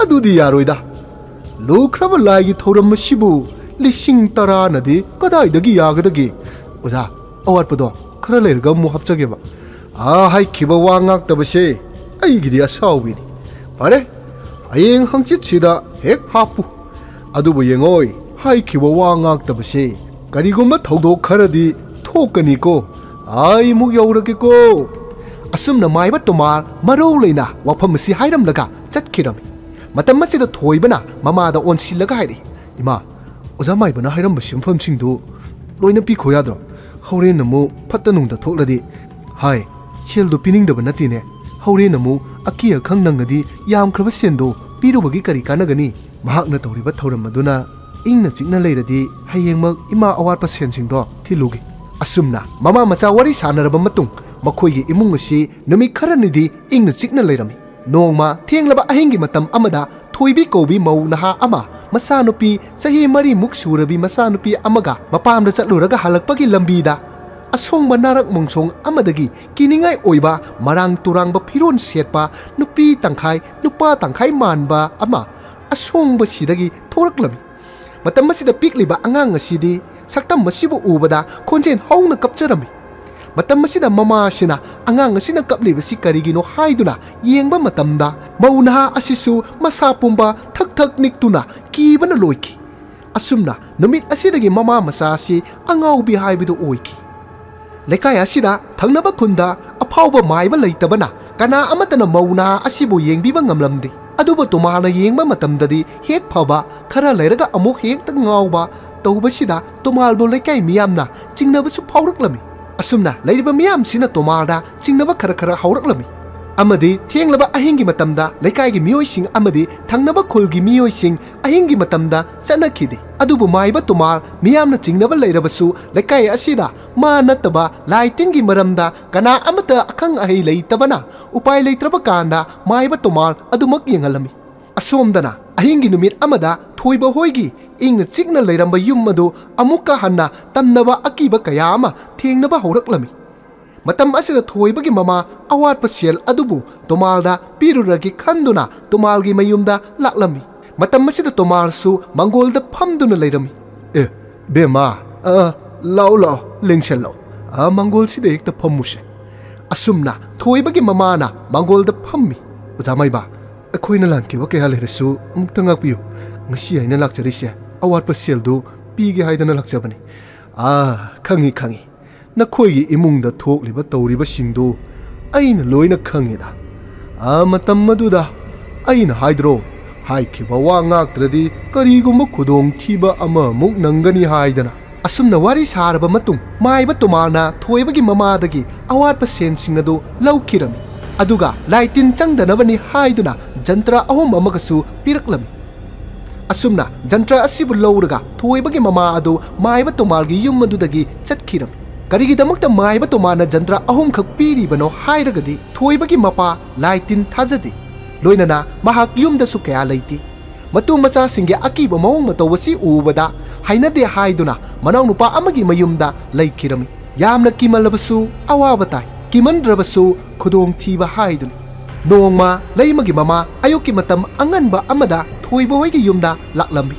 ꯑꯗꯨꯗꯤ ꯌꯥꯔꯣꯏꯗ꯫ ꯂꯨꯈ꯭ꯔꯕ ꯂꯥꯏꯒꯤ ꯊꯧꯔꯝ ꯑꯁꯤꯕꯨ ꯂꯤꯁꯤꯡ ꯇꯔꯥꯅꯗꯤ ꯀꯗꯥꯏꯗꯒꯤ ꯌꯥꯒꯗꯒꯦ? ꯑꯣꯖꯥ, ꯑꯋꯥꯠꯄꯗꯣ ꯈꯔ ꯂꯩꯔꯒ ꯑꯃꯨꯛ ꯍꯥꯞꯆꯒꯦꯕ꯫ ꯑꯥ, ꯍꯥꯏꯈꯤꯕ ꯋꯥ ꯉꯥꯛꯇꯕꯁꯦ ꯑꯩꯒꯤꯗꯤ ꯑꯁꯥꯎꯕꯤꯅꯤ꯫ ꯐꯔꯦ, ꯍꯌꯦꯡ ꯍꯪꯆꯤꯠꯁꯤꯗ ꯍꯦꯛ ꯍꯥꯞꯄꯨ꯫ ꯑꯗꯨꯕꯨ ꯌꯦꯡꯉꯣꯏ, ꯍꯥꯏꯈꯤꯕ ꯋꯥ ꯉꯥꯛꯇꯕꯁꯦ ꯀꯔꯤꯒꯨꯝꯕ ꯊꯧꯗꯣꯛ ꯈꯔꯗꯤ ꯊꯣꯛꯀꯅꯤꯀꯣ꯫ ꯑꯩ ꯑꯃꯨꯛ ꯌꯧꯔꯒꯦꯀꯣ꯫ ꯑꯁꯨꯝꯅ ꯃꯥꯏꯕ ꯇꯣꯃꯥ ꯃꯔꯧ ꯂꯩꯅ ꯋꯥꯐꯝ ꯑꯁꯤ ꯍꯥꯏꯔꯝꯂꯒ ꯆꯠꯈꯤꯔꯝꯃꯤ꯫ ꯃꯇꯝ ꯑꯁꯤꯗ ꯊꯣꯏꯕꯅ ꯃꯃꯥꯗ ꯑꯣꯟꯁꯤꯜꯂꯒ ꯍꯥꯏꯔꯛꯏ, "ꯏꯃꯥ, ꯑꯣꯖꯥ ꯃꯥꯏꯕꯅ ꯍꯥꯏꯔꯝꯕ ꯁꯦꯟꯐꯝꯁꯤꯡꯗꯨ ꯂꯣꯏꯅ ꯄꯤꯈꯣ ꯌꯥꯗ꯭ꯔꯣ? ꯍꯣꯔꯦꯟ ꯑꯃꯨꯛ ꯐꯠꯇ ꯅꯨꯡꯗ ꯊꯣꯛꯂꯗꯤ"꯫ "ꯍꯥꯏ, ꯁꯦꯜꯗꯣ ꯄꯤꯅꯤꯡꯗꯕ ꯅꯠꯇꯦꯅꯦ꯫ ꯍꯣꯔꯦꯟ ꯑꯃꯨꯛ ꯑꯀꯤ ꯑꯈꯪ ꯅꯪꯉꯗꯤ ꯌꯥꯝꯈ꯭ꯔꯕ ꯁꯦꯟꯗꯣ ꯄꯤꯔꯨꯕꯒꯤ ꯀꯔꯤ ꯀꯥꯟꯅꯒꯅꯤ? ꯃꯍꯥꯛꯅ ꯇꯧꯔꯤꯕ ꯊꯧꯔꯝ ꯑꯗꯨꯅ ꯏꯪꯅ ꯆꯤꯛꯅ ꯂꯩꯔꯗꯤ ꯍꯌꯦꯡꯃꯛ ꯏꯃꯥ ꯑꯋꯥꯠꯄ ꯁꯦꯟꯁꯤꯡꯗꯣ ꯊꯤꯜꯂꯨꯒꯦ"꯫ ꯑꯁꯨꯝꯅ ꯃꯃꯥ ꯃꯆꯥ ꯋꯥꯔꯤ ꯁꯥꯟꯅꯔꯕ ꯃꯇꯨꯡ ꯃꯈꯣꯏꯒꯤ ꯏꯃꯨꯡ ꯑꯁꯤ ꯅꯨꯃꯤꯠ ꯈꯔꯅꯤꯗꯤ ꯏꯪꯅ ꯆꯤꯛꯅ ꯂꯩꯔꯝꯃꯤ꯫ ꯅꯣꯡꯃ ꯊꯦꯡꯂꯕ ꯑꯍꯤꯡꯒꯤ ꯃꯇꯝ ꯑꯃꯗ ꯊꯣꯏꯕꯤ ꯀꯧꯕꯤ ꯃꯧ ꯅꯍꯥ ꯑꯃ ꯃꯆꯥꯅꯨꯄꯤ ꯆꯍꯤ ꯃꯔꯤꯃꯨꯛ ꯁꯨꯔꯕꯤ ꯃꯆꯥꯅꯨꯄꯤ ꯑꯃꯒ ꯃꯄꯥꯝꯗ ꯆꯠꯂꯨꯔꯒ ꯍꯜꯂꯛꯄꯒꯤ ꯂꯝꯕꯤꯗ ꯑꯁꯣꯡꯕ ꯅꯥꯔꯛ ꯃꯣꯡꯁꯣꯡ ꯑꯃꯗꯒꯤ ꯀꯤꯅꯤꯡꯉꯥꯏ ꯑꯣꯏꯕ ꯃꯔꯥꯡ ꯇꯨꯔꯥꯡꯕ ꯐꯤꯔꯣꯜ ꯁꯦꯠꯄ ꯅꯨꯄꯤ ꯇꯪꯈꯥꯏ ꯅꯨꯄꯥ ꯇꯪꯈꯥꯏ ꯃꯥꯟꯕ ꯑꯃ ꯑꯁꯣꯡꯕꯁꯤꯗꯒꯤ ꯊꯣꯔꯛꯂꯝꯃꯤ꯫ ꯃꯇꯝ ꯑꯁꯤꯗ ꯄꯤꯛꯂꯤꯕ ꯑꯉꯥꯡ ꯑꯁꯤꯗꯤ ꯁꯛꯇꯝ ꯑꯁꯤꯕꯨ ꯎꯕꯗ ꯈꯣꯟꯖꯦꯜ ꯍꯧꯅ ꯀꯞꯆꯔꯝꯃꯤ꯫ ꯃꯇꯝ ꯑꯁꯤꯗ ꯃꯃꯥ ꯑꯁꯤꯅ ꯑꯉꯥꯡ ꯑꯁꯤꯅ ꯀꯞꯂꯤꯕꯁꯤ ꯀꯔꯤꯒꯤꯅꯣ ꯍꯥꯏꯗꯨꯅ ꯌꯦꯡꯕ ꯃꯇꯝꯗ ꯃꯧ ꯅꯍꯥ ꯑꯁꯤꯁꯨ ꯃꯁꯥ ꯄꯨꯝꯕ ꯊꯛ ꯊꯛ ꯅꯤꯛꯇꯨꯅ ꯀꯤꯕꯅ ꯂꯣꯏꯈꯤ꯫ ꯑꯁꯨꯝꯅ ꯅꯨꯃꯤꯠ ꯑꯁꯤꯗꯒꯤ ꯃꯃꯥ ꯃꯆꯥ ꯑꯁꯤ ꯑꯉꯥꯎꯕꯤ ꯍꯥꯏꯕꯗꯨ ꯑꯣꯏꯈꯤ꯫ ꯂꯩꯀꯥꯏ ꯑꯁꯤꯗ ꯊꯪꯅꯕ ꯈꯨꯟꯗ ꯑꯐꯥꯎꯕ ꯃꯥꯏꯕ ꯂꯩꯇꯕꯅ ꯀꯅꯥ ꯑꯃꯠꯇꯅ ꯃꯧ ꯅꯍꯥ ꯑꯁꯤꯕꯨ ꯌꯦꯡꯕꯤꯕ ꯉꯝꯂꯝꯗꯦ꯫ ꯑꯗꯨꯕꯨ ꯇꯣꯃꯥꯜꯅ ꯌꯦꯡꯕ ꯃꯇꯝꯗꯗꯤ ꯍꯦꯛ ꯐꯕ, ꯈꯔ ꯂꯩꯔꯒ ꯑꯃꯨꯛ ꯍꯦꯛꯇ ꯉꯥꯎꯕ ꯇꯧꯕꯁꯤꯗ ꯇꯣꯃꯥꯜꯕꯨ ꯂꯩꯀꯥꯏ ꯃꯤꯌꯥꯝꯅ ꯆꯤꯡꯅꯕꯁꯨ ꯐꯥꯎꯔꯛꯂꯝꯃꯤ꯫ ꯑꯁꯨꯝꯅ ꯂꯩꯔꯤꯕ ꯃꯤꯌꯥꯝꯁꯤꯅ ꯇꯣꯃꯥꯜꯗ ꯆꯤꯡꯅꯕ ꯈꯔ ꯈꯔ ꯍꯧꯔꯛꯂꯝꯃꯤ꯫ ꯑꯃꯗꯤ ꯊꯦꯡꯂꯕ ꯑꯍꯤꯡꯒꯤ ꯃꯇꯝꯗ ꯂꯩꯀꯥꯏꯒꯤ ꯃꯤꯑꯣꯏꯁꯤꯡ ꯑꯃꯗꯤ ꯊꯪꯅꯕ ꯈꯨꯜꯒꯤ ꯃꯤꯑꯣꯏꯁꯤꯡ ꯑꯍꯤꯡꯒꯤ ꯃꯇꯝꯗ ꯆꯠꯅꯈꯤꯗꯦ꯫ ꯑꯗꯨꯕꯨ ꯃꯥꯏꯕ ꯇꯣꯃꯥꯜ ꯃꯤꯌꯥꯝꯅ ꯆꯤꯡꯅꯕ ꯂꯩꯔꯕꯁꯨ ꯂꯩꯀꯥꯏ ꯑꯁꯤꯗ ꯃꯥ ꯅꯠꯇꯕ ꯂꯥꯏ ꯇꯤꯟꯒꯤ ꯃꯔꯝꯗ ꯀꯅꯥ ꯑꯃꯠꯇ ꯑꯈꯪ ꯑꯍꯩ ꯂꯩꯇꯕꯅ ꯎꯄꯥꯏ ꯂꯩꯇ꯭ꯔꯕ ꯀꯥꯟꯗ ꯃꯥꯏꯕ ꯇꯣꯃꯥꯜ ꯑꯗꯨꯃꯛ ꯌꯦꯡꯍꯜꯂꯝꯃꯤ꯫ ꯑꯁꯣꯝꯗꯅ ꯑꯍꯤꯡꯒꯤ ꯅꯨꯃꯤꯠ ꯑꯃꯗ ꯊꯣꯏꯕ ꯍꯣꯏꯒꯤ ꯏꯪꯅ ꯆꯤꯛꯅ ꯂꯩꯔꯝꯕ ꯌꯨꯝ ꯑꯗꯨ ꯑꯃꯨꯛꯀ ꯍꯟꯅ ꯇꯝꯅꯕ ꯑꯀꯤꯕ ꯀꯌꯥ ꯑꯃ ꯊꯦꯡꯅꯕ ꯍꯧꯔꯛꯂꯝꯃꯤ꯫ ꯃꯇꯝ ꯑꯁꯤꯗ ꯊꯣꯏꯕꯒꯤ ꯃꯃꯥ ꯑꯋꯥꯠꯄ ꯁꯦꯜ ꯑꯗꯨꯕꯨ ꯇꯣꯃꯥꯜꯗ ꯄꯤꯔꯨꯔꯒꯦ ꯈꯟꯗꯨꯅ ꯇꯣꯃꯥꯜꯒꯤ ꯃꯌꯨꯝꯗ ꯂꯥꯛꯂꯝꯃꯤ꯫ ꯃꯇꯝ ꯑꯁꯤꯗ ꯇꯣꯃꯥꯜꯁꯨ ꯃꯪꯒꯣꯜꯗ ꯐꯝꯗꯨꯅ ꯂꯩꯔꯝꯃꯤ꯫ "ꯑꯦ, ꯕꯦꯝꯃ, ꯑ, ꯂꯥꯛꯑꯣ, ꯂꯥꯛꯑꯣ, ꯂꯦꯡꯁꯜꯂꯛꯑꯣ꯫ ꯑ, ꯃꯪꯒꯣꯜꯁꯤꯗ ꯍꯦꯛꯇ ꯐꯝꯃꯨꯁꯦ꯫" ꯑꯁꯨꯝꯅ ꯊꯣꯏꯕꯒꯤ ꯃꯃꯥꯅ ꯃꯪꯒꯣꯜꯗ ꯐꯝꯃꯤ꯫ "ꯑꯣꯖꯥ ꯃꯥꯏꯕ, ꯑꯩꯈꯣꯏꯅ ꯂꯥꯟꯈꯤꯕ ꯀꯌꯥ ꯂꯩꯔꯁꯨ ꯑꯃꯨꯛꯇ ꯉꯥꯛꯄꯤꯌꯨ꯫ ꯉꯁꯤ ꯑꯩꯅ ꯂꯥꯛꯆꯔꯤꯁꯦ ꯑꯋꯥꯠꯄ ꯁꯦꯜꯗꯨ ꯄꯤꯒꯦ ꯍꯥꯏꯗꯅ ꯂꯥꯛꯆꯕꯅꯤ꯫" "ꯑꯥ, ꯈꯪꯉꯤ, ꯈꯪꯉꯤ꯫ ꯅꯈꯣꯏꯒꯤ ꯏꯃꯨꯡꯗ ꯊꯣꯛꯂꯤꯕ ꯇꯧꯔꯤꯕꯁꯤꯡꯗꯨ ꯑꯩꯅ ꯂꯣꯏꯅ ꯈꯪꯉꯤꯗ꯫ ꯑꯥ, ꯃꯇꯝ ꯑꯗꯨꯗ ꯑꯩꯅ ꯍꯥꯏꯗ꯭ꯔꯣ, ꯍꯥꯏꯈꯤꯕ ꯋꯥ ꯉꯥꯛꯇ꯭ꯔꯗꯤ ꯀꯔꯤꯒꯨꯝꯕ ꯈꯨꯗꯣꯡꯊꯤꯕ ꯑꯃꯃꯨꯛ ꯅꯪꯒꯅꯤ ꯍꯥꯏꯗꯅ꯫" ꯑꯁꯨꯝꯅ ꯋꯥꯔꯤ ꯁꯥꯔꯕ ꯃꯇꯨꯡ ꯃꯥꯏꯕ ꯇꯣꯃꯥꯜꯅ ꯊꯣꯏꯕꯒꯤ ꯃꯃꯥꯗꯒꯤ ꯑꯋꯥꯠꯄ ꯁꯦꯟꯁꯤꯡ ꯑꯗꯨ ꯂꯧꯈꯤꯔꯝꯃꯤ꯫ ꯑꯗꯨꯒ ꯂꯥꯏ ꯇꯤꯟ ꯆꯪꯗꯅꯕꯅꯤ ꯍꯥꯏꯗꯨꯅ ꯖꯟꯇ꯭ꯔ ꯑꯍꯨꯝ ꯑꯃꯒꯁꯨ ꯄꯤꯔꯛꯂꯝꯃꯤ꯫ ꯑꯁꯨꯝꯅ ꯖꯟꯇ꯭ꯔ ꯑꯁꯤꯕꯨ ꯂꯧꯔꯒ ꯊꯣꯏꯕꯒꯤ ꯃꯃꯥ ꯑꯗꯨ ꯃꯥꯏꯕ ꯇꯣꯃꯥꯜꯒꯤ ꯌꯨꯝ ꯑꯗꯨꯗꯒꯤ ꯆꯠꯈꯤꯔꯝꯃꯤ꯫ ꯀꯔꯤꯒꯤꯗꯃꯛꯇ ꯃꯥꯏꯕ ꯇꯣꯃꯥꯜꯅ ꯖꯟꯇ꯭ꯔ ꯑꯍꯨꯝꯈꯛ ꯄꯤꯔꯤꯕꯅꯣ ꯍꯥꯏꯔꯒꯗꯤ ꯊꯣꯏꯕꯒꯤ ꯃꯄꯥ ꯂꯥꯏ ꯇꯤꯟ ꯊꯥꯖꯗꯦ꯫ ꯂꯣꯏꯅꯅ ꯃꯍꯥꯛ ꯌꯨꯝꯗꯁꯨ ꯀꯌꯥ ꯂꯩꯇꯦ꯫ ꯃꯇꯨ ꯃꯆꯥꯁꯤꯡꯒꯤ ꯑꯀꯤꯕ ꯃꯑꯣꯡ ꯃꯇꯧ ꯑꯁꯤ ꯎꯕꯗ ꯍꯩꯅꯗꯦ ꯍꯥꯏꯗꯨꯅ ꯃꯅꯥꯎꯅꯨꯄꯥ ꯑꯃꯒꯤ ꯃꯌꯨꯝꯗ ꯂꯩꯈꯤꯔꯝꯃꯤ꯫ ꯌꯥꯝꯅ ꯀꯤꯃꯜꯂꯕꯁꯨ ꯑꯋꯥꯕ ꯇꯥꯏ, ꯀꯤꯃꯟꯗ꯭ꯔꯕꯁꯨ ꯈꯨꯗꯣꯡꯊꯤꯕ ꯍꯥꯏꯗꯨꯅꯤ꯫ ꯅꯣꯡꯃ ꯂꯩꯃꯒꯤ ꯃꯃꯥ ꯑꯌꯨꯛꯀꯤ ꯃꯇꯝ ꯑꯉꯟꯕ ꯑꯃꯗ ꯊꯣꯏꯕ ꯍꯣꯏꯒꯤ ꯌꯨꯝꯗ ꯂꯥꯛꯂꯝꯃꯤ꯫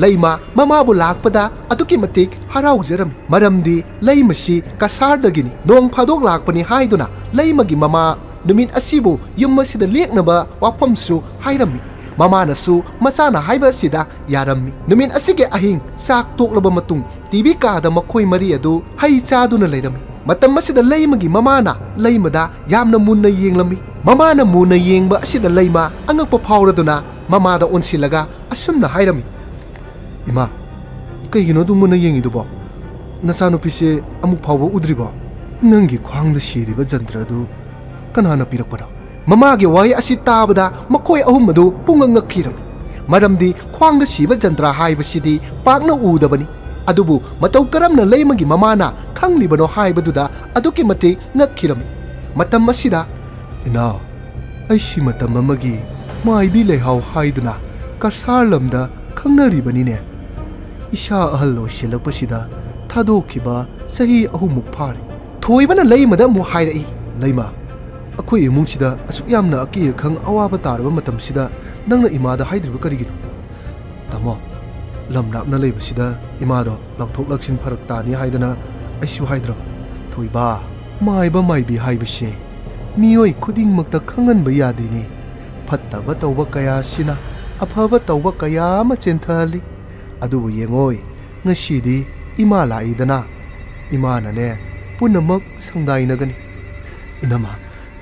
ꯂꯩꯃ ꯃꯃꯥꯕꯨ ꯂꯥꯛꯄꯗ ꯑꯗꯨꯛꯀꯤ ꯃꯇꯤꯛ ꯍꯔꯥꯎꯖꯔꯝꯃꯤ, ꯃꯔꯝꯗꯤ ꯂꯩꯃꯁꯤ ꯀꯁꯥꯔꯗꯒꯤꯅꯤ, ꯅꯣꯡ ꯐꯥꯗꯣꯛ ꯂꯥꯛꯄꯅꯤ ꯍꯥꯏꯗꯨꯅ ꯂꯩꯃꯒꯤ ꯃꯃꯥ ꯅꯨꯃꯤꯠ ꯑꯁꯤꯕꯨ ꯌꯨꯝ ꯑꯁꯤꯗ ꯂꯦꯛꯅꯕ ꯋꯥꯐꯝꯁꯨ ꯍꯥꯏꯔꯝꯃꯤ꯫ ꯃꯃꯥꯅꯁꯨ ꯃꯆꯥꯅ ꯍꯥꯏꯕ ꯑꯁꯤꯗ ꯌꯥꯔꯝꯃꯤ꯫ ꯅꯨꯃꯤꯠ ꯑꯁꯤꯒꯤ ꯑꯍꯤꯡ ꯆꯥꯛ ꯇꯣꯛꯂꯕ ꯃꯇꯨꯡ ꯇꯤ ꯚꯤ ꯀꯥꯗ ꯃꯈꯣꯏ ꯃꯔꯤ ꯑꯗꯨ ꯍꯩ ꯆꯥꯗꯨꯅ ꯂꯩꯔꯝꯃꯤ꯫ ꯃꯇꯝ ꯑꯁꯤꯗ ꯂꯩꯃꯒꯤ ꯃꯃꯥꯅ ꯂꯩꯃꯗ ꯌꯥꯝꯅ ꯃꯨꯟꯅ ꯌꯦꯡꯂꯝꯃꯤ꯫ ꯃꯃꯥꯅ ꯃꯨꯟꯅ ꯌꯦꯡꯕ ꯑꯁꯤꯗ ꯂꯩꯃ ꯑꯉꯛꯄ ꯐꯥꯎꯔꯗꯨꯅ ꯃꯃꯥꯗ ꯑꯣꯟꯁꯤꯜꯂꯒ ꯑꯁꯨꯝꯅ ꯍꯥꯏꯔꯝꯃꯤ, "ꯏꯃꯥ, ꯀꯩꯒꯤꯅꯣ ꯑꯗꯨ ꯃꯨꯟꯅ ꯌꯦꯡꯉꯤꯗꯨꯕꯣ? ꯅꯆꯥꯅꯨꯄꯤꯁꯦ ꯑꯃꯨꯛ ꯐꯥꯎꯕ ꯎꯗ꯭ꯔꯤꯕꯣ? ꯅꯪꯒꯤ ꯈ꯭ꯋꯥꯡꯗ ꯁꯤꯔꯤꯕ ꯖꯟꯇ꯭ꯔ ꯑꯗꯨ ꯀꯅꯥꯅ ꯄꯤꯔꯛꯄꯅꯣ?" ꯃꯃꯥꯒꯤ ꯋꯥꯍꯩ ꯑꯁꯤ ꯇꯥꯕꯗ ꯃꯈꯣꯏ ꯑꯍꯨꯝ ꯑꯗꯨ ꯄꯨꯡꯉꯛ ꯉꯛꯈꯤꯔꯝꯃꯤ꯫ ꯃꯔꯝꯗꯤ ꯈ꯭ꯋꯥꯡꯗ ꯁꯤꯕ ꯖꯟꯇ꯭ꯔ ꯍꯥꯏꯕꯁꯤꯗꯤ ꯄꯥꯛꯅ ꯎꯗꯕꯅꯤ꯫ ꯑꯗꯨꯕꯨ ꯃꯇꯧ ꯀꯔꯝꯅ ꯂꯩꯃꯒꯤ ꯃꯃꯥꯅ ꯈꯪꯂꯤꯕꯅꯣ ꯍꯥꯏꯕꯗꯨꯗ ꯑꯗꯨꯛꯀꯤ ꯃꯇꯤꯛ ꯉꯛꯈꯤꯔꯝꯃꯤ꯫ ꯃꯇꯝ ꯑꯁꯤꯗ, "ꯏꯅꯥꯎ, ꯑꯩꯁꯤ ꯃꯇꯝ ꯑꯃꯒꯤ ꯃꯥꯏꯕꯤ ꯂꯩꯍꯥꯎ ꯍꯥꯏꯗꯨꯅ ꯀꯁꯥꯔ ꯂꯝꯗ ꯈꯪꯅꯔꯤꯕꯅꯤꯅꯦ꯫ ꯏꯁꯥ ꯑꯍꯜ ꯑꯣꯏꯁꯤꯜꯂꯛꯄꯁꯤꯗ ꯊꯥꯗꯣꯛꯈꯤꯕ ꯆꯍꯤ ꯑꯍꯨꯝꯃꯨꯛ ꯐꯥꯔꯦ꯫" ꯊꯣꯏꯕꯅ ꯂꯩꯃꯗ ꯑꯃꯨꯛ ꯍꯥꯏꯔꯛꯏ, "ꯂꯩꯃ, ꯑꯩꯈꯣꯏ ꯏꯃꯨꯡꯁꯤꯗ ꯑꯁꯨꯛ ꯌꯥꯝꯅ ꯑꯀꯤ ꯑꯈꯪ ꯑꯋꯥꯕ ꯇꯥꯔꯕ ꯃꯇꯝꯁꯤꯗ ꯅꯪꯅ ꯏꯃꯥꯗ ꯍꯥꯏꯗ꯭ꯔꯤꯕ ꯀꯔꯤꯒꯤꯅꯣ?" "ꯇꯥꯃꯣ, ꯂꯝ ꯂꯥꯞꯅ ꯂꯩꯕꯁꯤꯗ ꯏꯃꯥꯗꯣ ꯂꯥꯎꯊꯣꯛ ꯂꯥꯛꯁꯤꯟ ꯐꯔꯛ ꯇꯥꯅꯤ ꯍꯥꯏꯗꯅ ꯑꯩꯁꯨ ꯍꯥꯏꯗ꯭ꯔꯕ꯫" "ꯊꯣꯏꯕ, ꯃꯥꯏꯕ ꯃꯥꯏꯕꯤ ꯍꯥꯏꯕꯁꯦ ꯃꯤꯑꯣꯏ ꯈꯨꯗꯤꯡꯃꯛꯇ ꯈꯪꯍꯟꯕ ꯌꯥꯗꯦꯅꯦ꯫ ꯐꯠꯇꯕ ꯇꯧꯕ ꯀꯌꯥꯁꯤꯅ ꯑꯐꯕ ꯇꯧꯕ ꯀꯌꯥ ꯑꯃ ꯆꯦꯟꯊꯍꯜꯂꯤ꯫ ꯑꯗꯨꯕꯨ ꯌꯦꯡꯉꯣꯏ, ꯉꯁꯤꯗꯤ ꯏꯃꯥ ꯂꯥꯛꯏꯗꯅ, ꯏꯃꯥꯅꯅꯦ ꯄꯨꯝꯅꯃꯛ ꯁꯪꯗꯥꯏꯅꯒꯅꯤ꯫" "ꯏꯅꯝꯃ,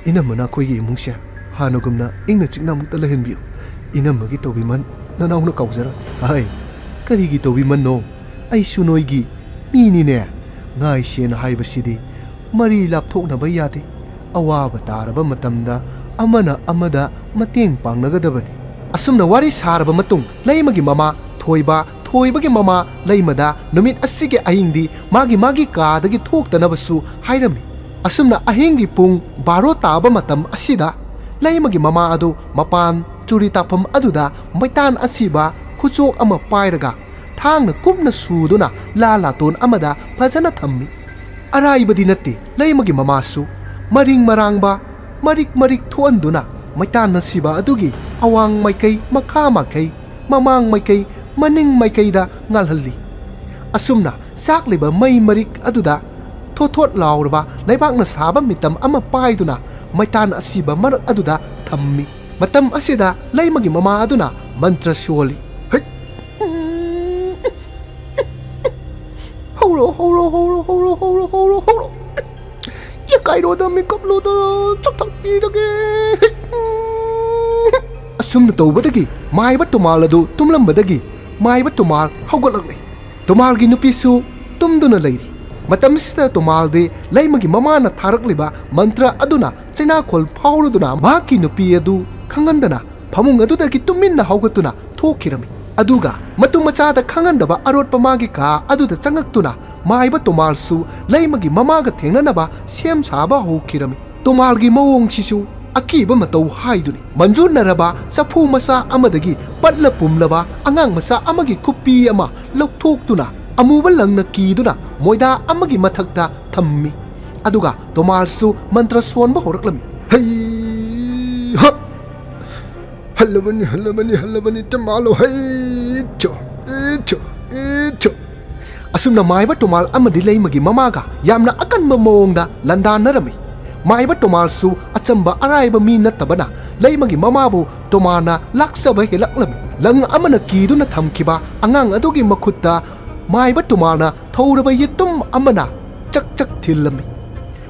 ꯏꯅꯝꯃꯅ ꯑꯩꯈꯣꯏꯒꯤ ꯏꯃꯨꯡꯁꯦ ꯍꯥꯟꯅꯒꯨꯝꯅ ꯏꯪꯅ ꯆꯤꯛꯅ ꯑꯃꯨꯛꯇ ꯂꯩꯍꯟꯕꯤꯌꯨ꯫ ꯏꯅꯝꯃꯒꯤ ꯇꯧꯕꯤꯃꯟ ꯅꯅꯥꯎꯅ ꯀꯥꯎꯖꯔꯣꯏ꯫" "ꯍꯥꯏ, ꯀꯔꯤꯒꯤ ꯇꯧꯕꯤꯃꯟꯅꯣ? ꯑꯩꯁꯨ ꯅꯣꯏꯒꯤ ꯃꯤꯅꯤꯅꯦ꯫ ꯉꯥꯏꯁꯦꯟ ꯍꯥꯏꯕꯁꯤꯗꯤ ꯃꯔꯤ ꯂꯥꯞꯊꯣꯛꯅꯕ ꯌꯥꯗꯦ꯫ ꯑꯋꯥꯕ ꯇꯥꯔꯕ ꯃꯇꯝꯗ ꯑꯃꯅ ꯑꯃꯗ ꯃꯇꯦꯡ ꯄꯥꯡꯅꯒꯗꯕꯅꯤ꯫" ꯑꯁꯨꯝꯅ ꯋꯥꯔꯤ ꯁꯥꯔꯕ ꯃꯇꯨꯡ, ꯂꯩꯃꯒꯤ ꯃꯃꯥ ꯊꯣꯏꯕ, ꯊꯣꯏꯕꯒꯤ ꯃꯃꯥ ꯂꯩꯃꯗ ꯅꯨꯃꯤꯠ ꯑꯁꯤꯒꯤ ꯑꯍꯤꯡꯗꯤ ꯃꯥꯒꯤ ꯃꯥꯒꯤ ꯀꯥꯗꯒꯤ ꯊꯣꯛꯇꯅꯕꯁꯨ ꯍꯥꯏꯔꯝꯃꯤ꯫ ꯑꯁꯨꯝꯅ ꯑꯍꯤꯡꯒꯤ ꯄꯨꯡ ꯕꯥꯔꯣ ꯇꯥꯕ ꯃꯇꯝ ꯑꯁꯤꯗ ꯂꯩꯃꯒꯤ ꯃꯃꯥ ꯑꯗꯨ ꯃꯄꯥꯟ ꯆꯨꯔꯤ ꯇꯥꯛꯐꯝ ꯑꯗꯨꯗ ꯃꯩꯇꯥꯟ ꯑꯁꯤꯕ ꯈꯨꯆꯣꯛ ꯑꯃ ꯄꯥꯏꯔꯒ ꯊꯥꯡꯅ ꯀꯨꯞꯅ ꯁꯨꯗꯨꯅ ꯂꯥ ꯂꯥꯇꯣꯟ ꯑꯃꯗ ꯐꯖꯅ ꯊꯝꯃꯤ꯫ ꯑꯔꯥꯏꯕꯗꯤ ꯅꯠꯇꯦ, ꯂꯩꯃꯒꯤ ꯃꯃꯥꯁꯨ ꯃꯔꯤꯡ ꯃꯔꯥꯡꯕ, ꯃꯔꯤꯛ ꯃꯔꯤꯛ ꯊꯣꯛꯍꯟꯗꯨꯅ ꯃꯩꯇꯥꯟ ꯑꯁꯤꯕ ꯑꯗꯨꯒꯤ ꯑꯋꯥꯡ ꯃꯥꯏꯀꯩ, ꯃꯈꯥ ꯃꯥꯏꯀꯩ, ꯃꯃꯥꯡ ꯃꯥꯏꯀꯩ, ꯃꯅꯤꯡ ꯃꯥꯏꯀꯩꯗ ꯉꯥꯜꯍꯜꯂꯤ꯫ ꯑꯁꯨꯝꯅ ꯆꯥꯛꯂꯤꯕ ꯃꯩ ꯃꯔꯤꯛ ꯑꯗꯨꯗ ꯊꯣꯠ ꯊꯣꯠ ꯂꯥꯎꯔꯕ ꯂꯩꯕꯥꯛꯅ ꯁꯥꯕ ꯃꯤꯇꯝ ꯑꯃ ꯄꯥꯏꯗꯨꯅ ꯃꯩꯇꯥꯟ ꯑꯁꯤꯕ ꯃꯔꯛ ꯑꯗꯨꯗ ꯊꯝꯃꯤ꯫ ꯃꯇꯝ ꯑꯁꯤꯗ ꯂꯩꯃꯒꯤ ꯃꯃꯥ ꯑꯗꯨꯅ ꯃꯟꯇ꯭ꯔ ꯁꯣꯜꯂꯤ꯫ "ꯍꯩꯠ! ꯍꯧꯔꯣ, ꯍꯧꯔꯣ, ꯍꯧꯔꯣ, ꯍꯧꯔꯣ, ꯍꯧꯔꯣ, ꯍꯧꯔꯣ, ꯍꯧꯔꯣ!" ꯀꯥꯏꯔꯣꯗ ꯃꯤꯀꯞꯂꯣꯗ ꯆꯥꯛꯊꯛ ꯄꯤꯔꯒꯦ꯫ ꯑꯁꯨꯝꯅ ꯇꯧꯕꯗꯒꯤ ꯃꯥꯏꯕ ꯇꯣꯃꯥꯜ ꯑꯗꯨ ꯇꯨꯝꯂꯝꯕꯗꯒꯤ ꯃꯥꯏꯕ ꯇꯣꯃꯥꯜ ꯍꯧꯒꯠꯂꯛꯂꯦ꯫ ꯇꯣꯃꯥꯜꯒꯤ ꯅꯨꯄꯤꯁꯨ ꯇꯨꯝꯗꯨꯅ ꯂꯩꯔꯤ꯫ ꯃꯇꯝꯁꯤꯗ ꯇꯣꯃꯥꯜꯗꯤ ꯂꯩꯃꯒꯤ ꯃꯃꯥꯅ ꯊꯥꯔꯛꯂꯤꯕ ꯃꯟꯇ꯭ꯔ ꯑꯗꯨꯅ ꯆꯩꯅꯥꯈꯣꯜ ꯐꯥꯎꯔꯗꯨꯅ ꯃꯍꯥꯛꯀꯤ ꯅꯨꯄꯤ ꯑꯗꯨ ꯈꯪꯍꯟꯗꯅ ꯐꯃꯨꯡ ꯑꯗꯨꯗꯒꯤ ꯇꯨꯃꯤꯟꯅ ꯍꯧꯒꯠꯇꯨꯅ ꯊꯣꯛꯈꯤꯔꯝꯃꯤ꯫ ꯑꯗꯨꯒ ꯃꯇꯨ ꯃꯆꯥꯗ ꯈꯪꯍꯟꯗꯕ ꯑꯔꯣꯠꯄ ꯃꯥꯒꯤ ꯀꯥ ꯑꯗꯨꯗ ꯆꯪꯉꯛꯇꯨꯅ ꯃꯥꯏꯕ ꯇꯣꯃꯥꯜꯁꯨ ꯂꯩꯃꯒꯤ ꯃꯃꯥꯒ ꯊꯦꯡꯅꯅꯕ ꯁꯦꯝ ꯁꯥꯕ ꯍꯧꯈꯤꯔꯝꯃꯤ꯫ ꯇꯣꯃꯥꯜꯒꯤ ꯃꯑꯣꯡꯁꯤꯁꯨ ꯑꯀꯤꯕ ꯃꯇꯧ ꯍꯥꯏꯗꯨꯅꯤ꯫ ꯃꯟꯖꯨꯟꯅꯔꯕ ꯆꯐꯨ ꯃꯆꯥ ꯑꯃꯗꯒꯤ ꯄꯠꯂ ꯄꯨꯝꯂꯕ ꯑꯉꯥꯡ ꯃꯆꯥ ꯑꯃꯒꯤ ꯈꯨꯄꯤ ꯑꯃ ꯂꯧꯊꯣꯛꯇꯨꯅ ꯑꯃꯨꯕ ꯂꯪꯅ ꯀꯤꯗꯨꯅ ꯃꯣꯏꯗꯥ ꯑꯃꯒꯤ ꯃꯊꯛꯇ ꯊꯝꯃꯤ꯫ ꯑꯗꯨꯒ ꯇꯣꯃꯥꯜꯁꯨ ꯃꯟꯇ꯭ꯔ ꯁꯣꯟꯕ ꯍꯧꯔꯛꯂꯝꯃꯤ꯫ ꯍꯩ ꯍ! ꯍꯜꯂꯕꯅꯤ, ꯍꯜꯂꯕꯅꯤ, ꯍꯜꯂꯕꯅꯤ, ꯇꯃꯥꯜꯂꯣ, ꯍꯩ ꯆꯣ, ꯏ ꯆꯣ, ꯏ ꯆꯣ꯫ ꯑꯁꯨꯝꯅ ꯃꯥꯏꯕ ꯇꯣꯃꯥꯜ ꯑꯃꯗꯤ ꯂꯩꯃꯒꯤ ꯃꯃꯥꯒ ꯌꯥꯝꯅ ꯑꯀꯟꯕ ꯃꯑꯣꯡꯗ ꯂꯥꯟꯗꯥꯟꯅꯔꯝꯃꯤ꯫ ꯃꯥꯏꯕ ꯇꯣꯃꯥꯜꯁꯨ ꯑꯆꯝꯕ ꯑꯔꯥꯏꯕ ꯃꯤ ꯅꯠꯇꯕꯅ ꯂꯩꯃꯒꯤ ꯃꯃꯥꯕꯨ ꯇꯣꯃꯥꯜꯅ ꯂꯥꯛꯆꯕ ꯍꯦꯜꯂꯛꯂꯝꯃꯤ꯫ ꯂꯪ ꯑꯃꯅ ꯀꯤꯗꯨꯅ ꯊꯝꯈꯤꯕ ꯑꯉꯥꯡ ꯑꯗꯨꯒꯤ ꯃꯈꯨꯠꯇ ꯃꯥꯏꯕ ꯇꯣꯃꯥꯜꯅ ꯊꯧꯔꯕ ꯌꯦꯇꯨꯝ ꯑꯃꯅ ꯆꯛ ꯆꯛ ꯊꯤꯜꯂꯝꯃꯤ꯫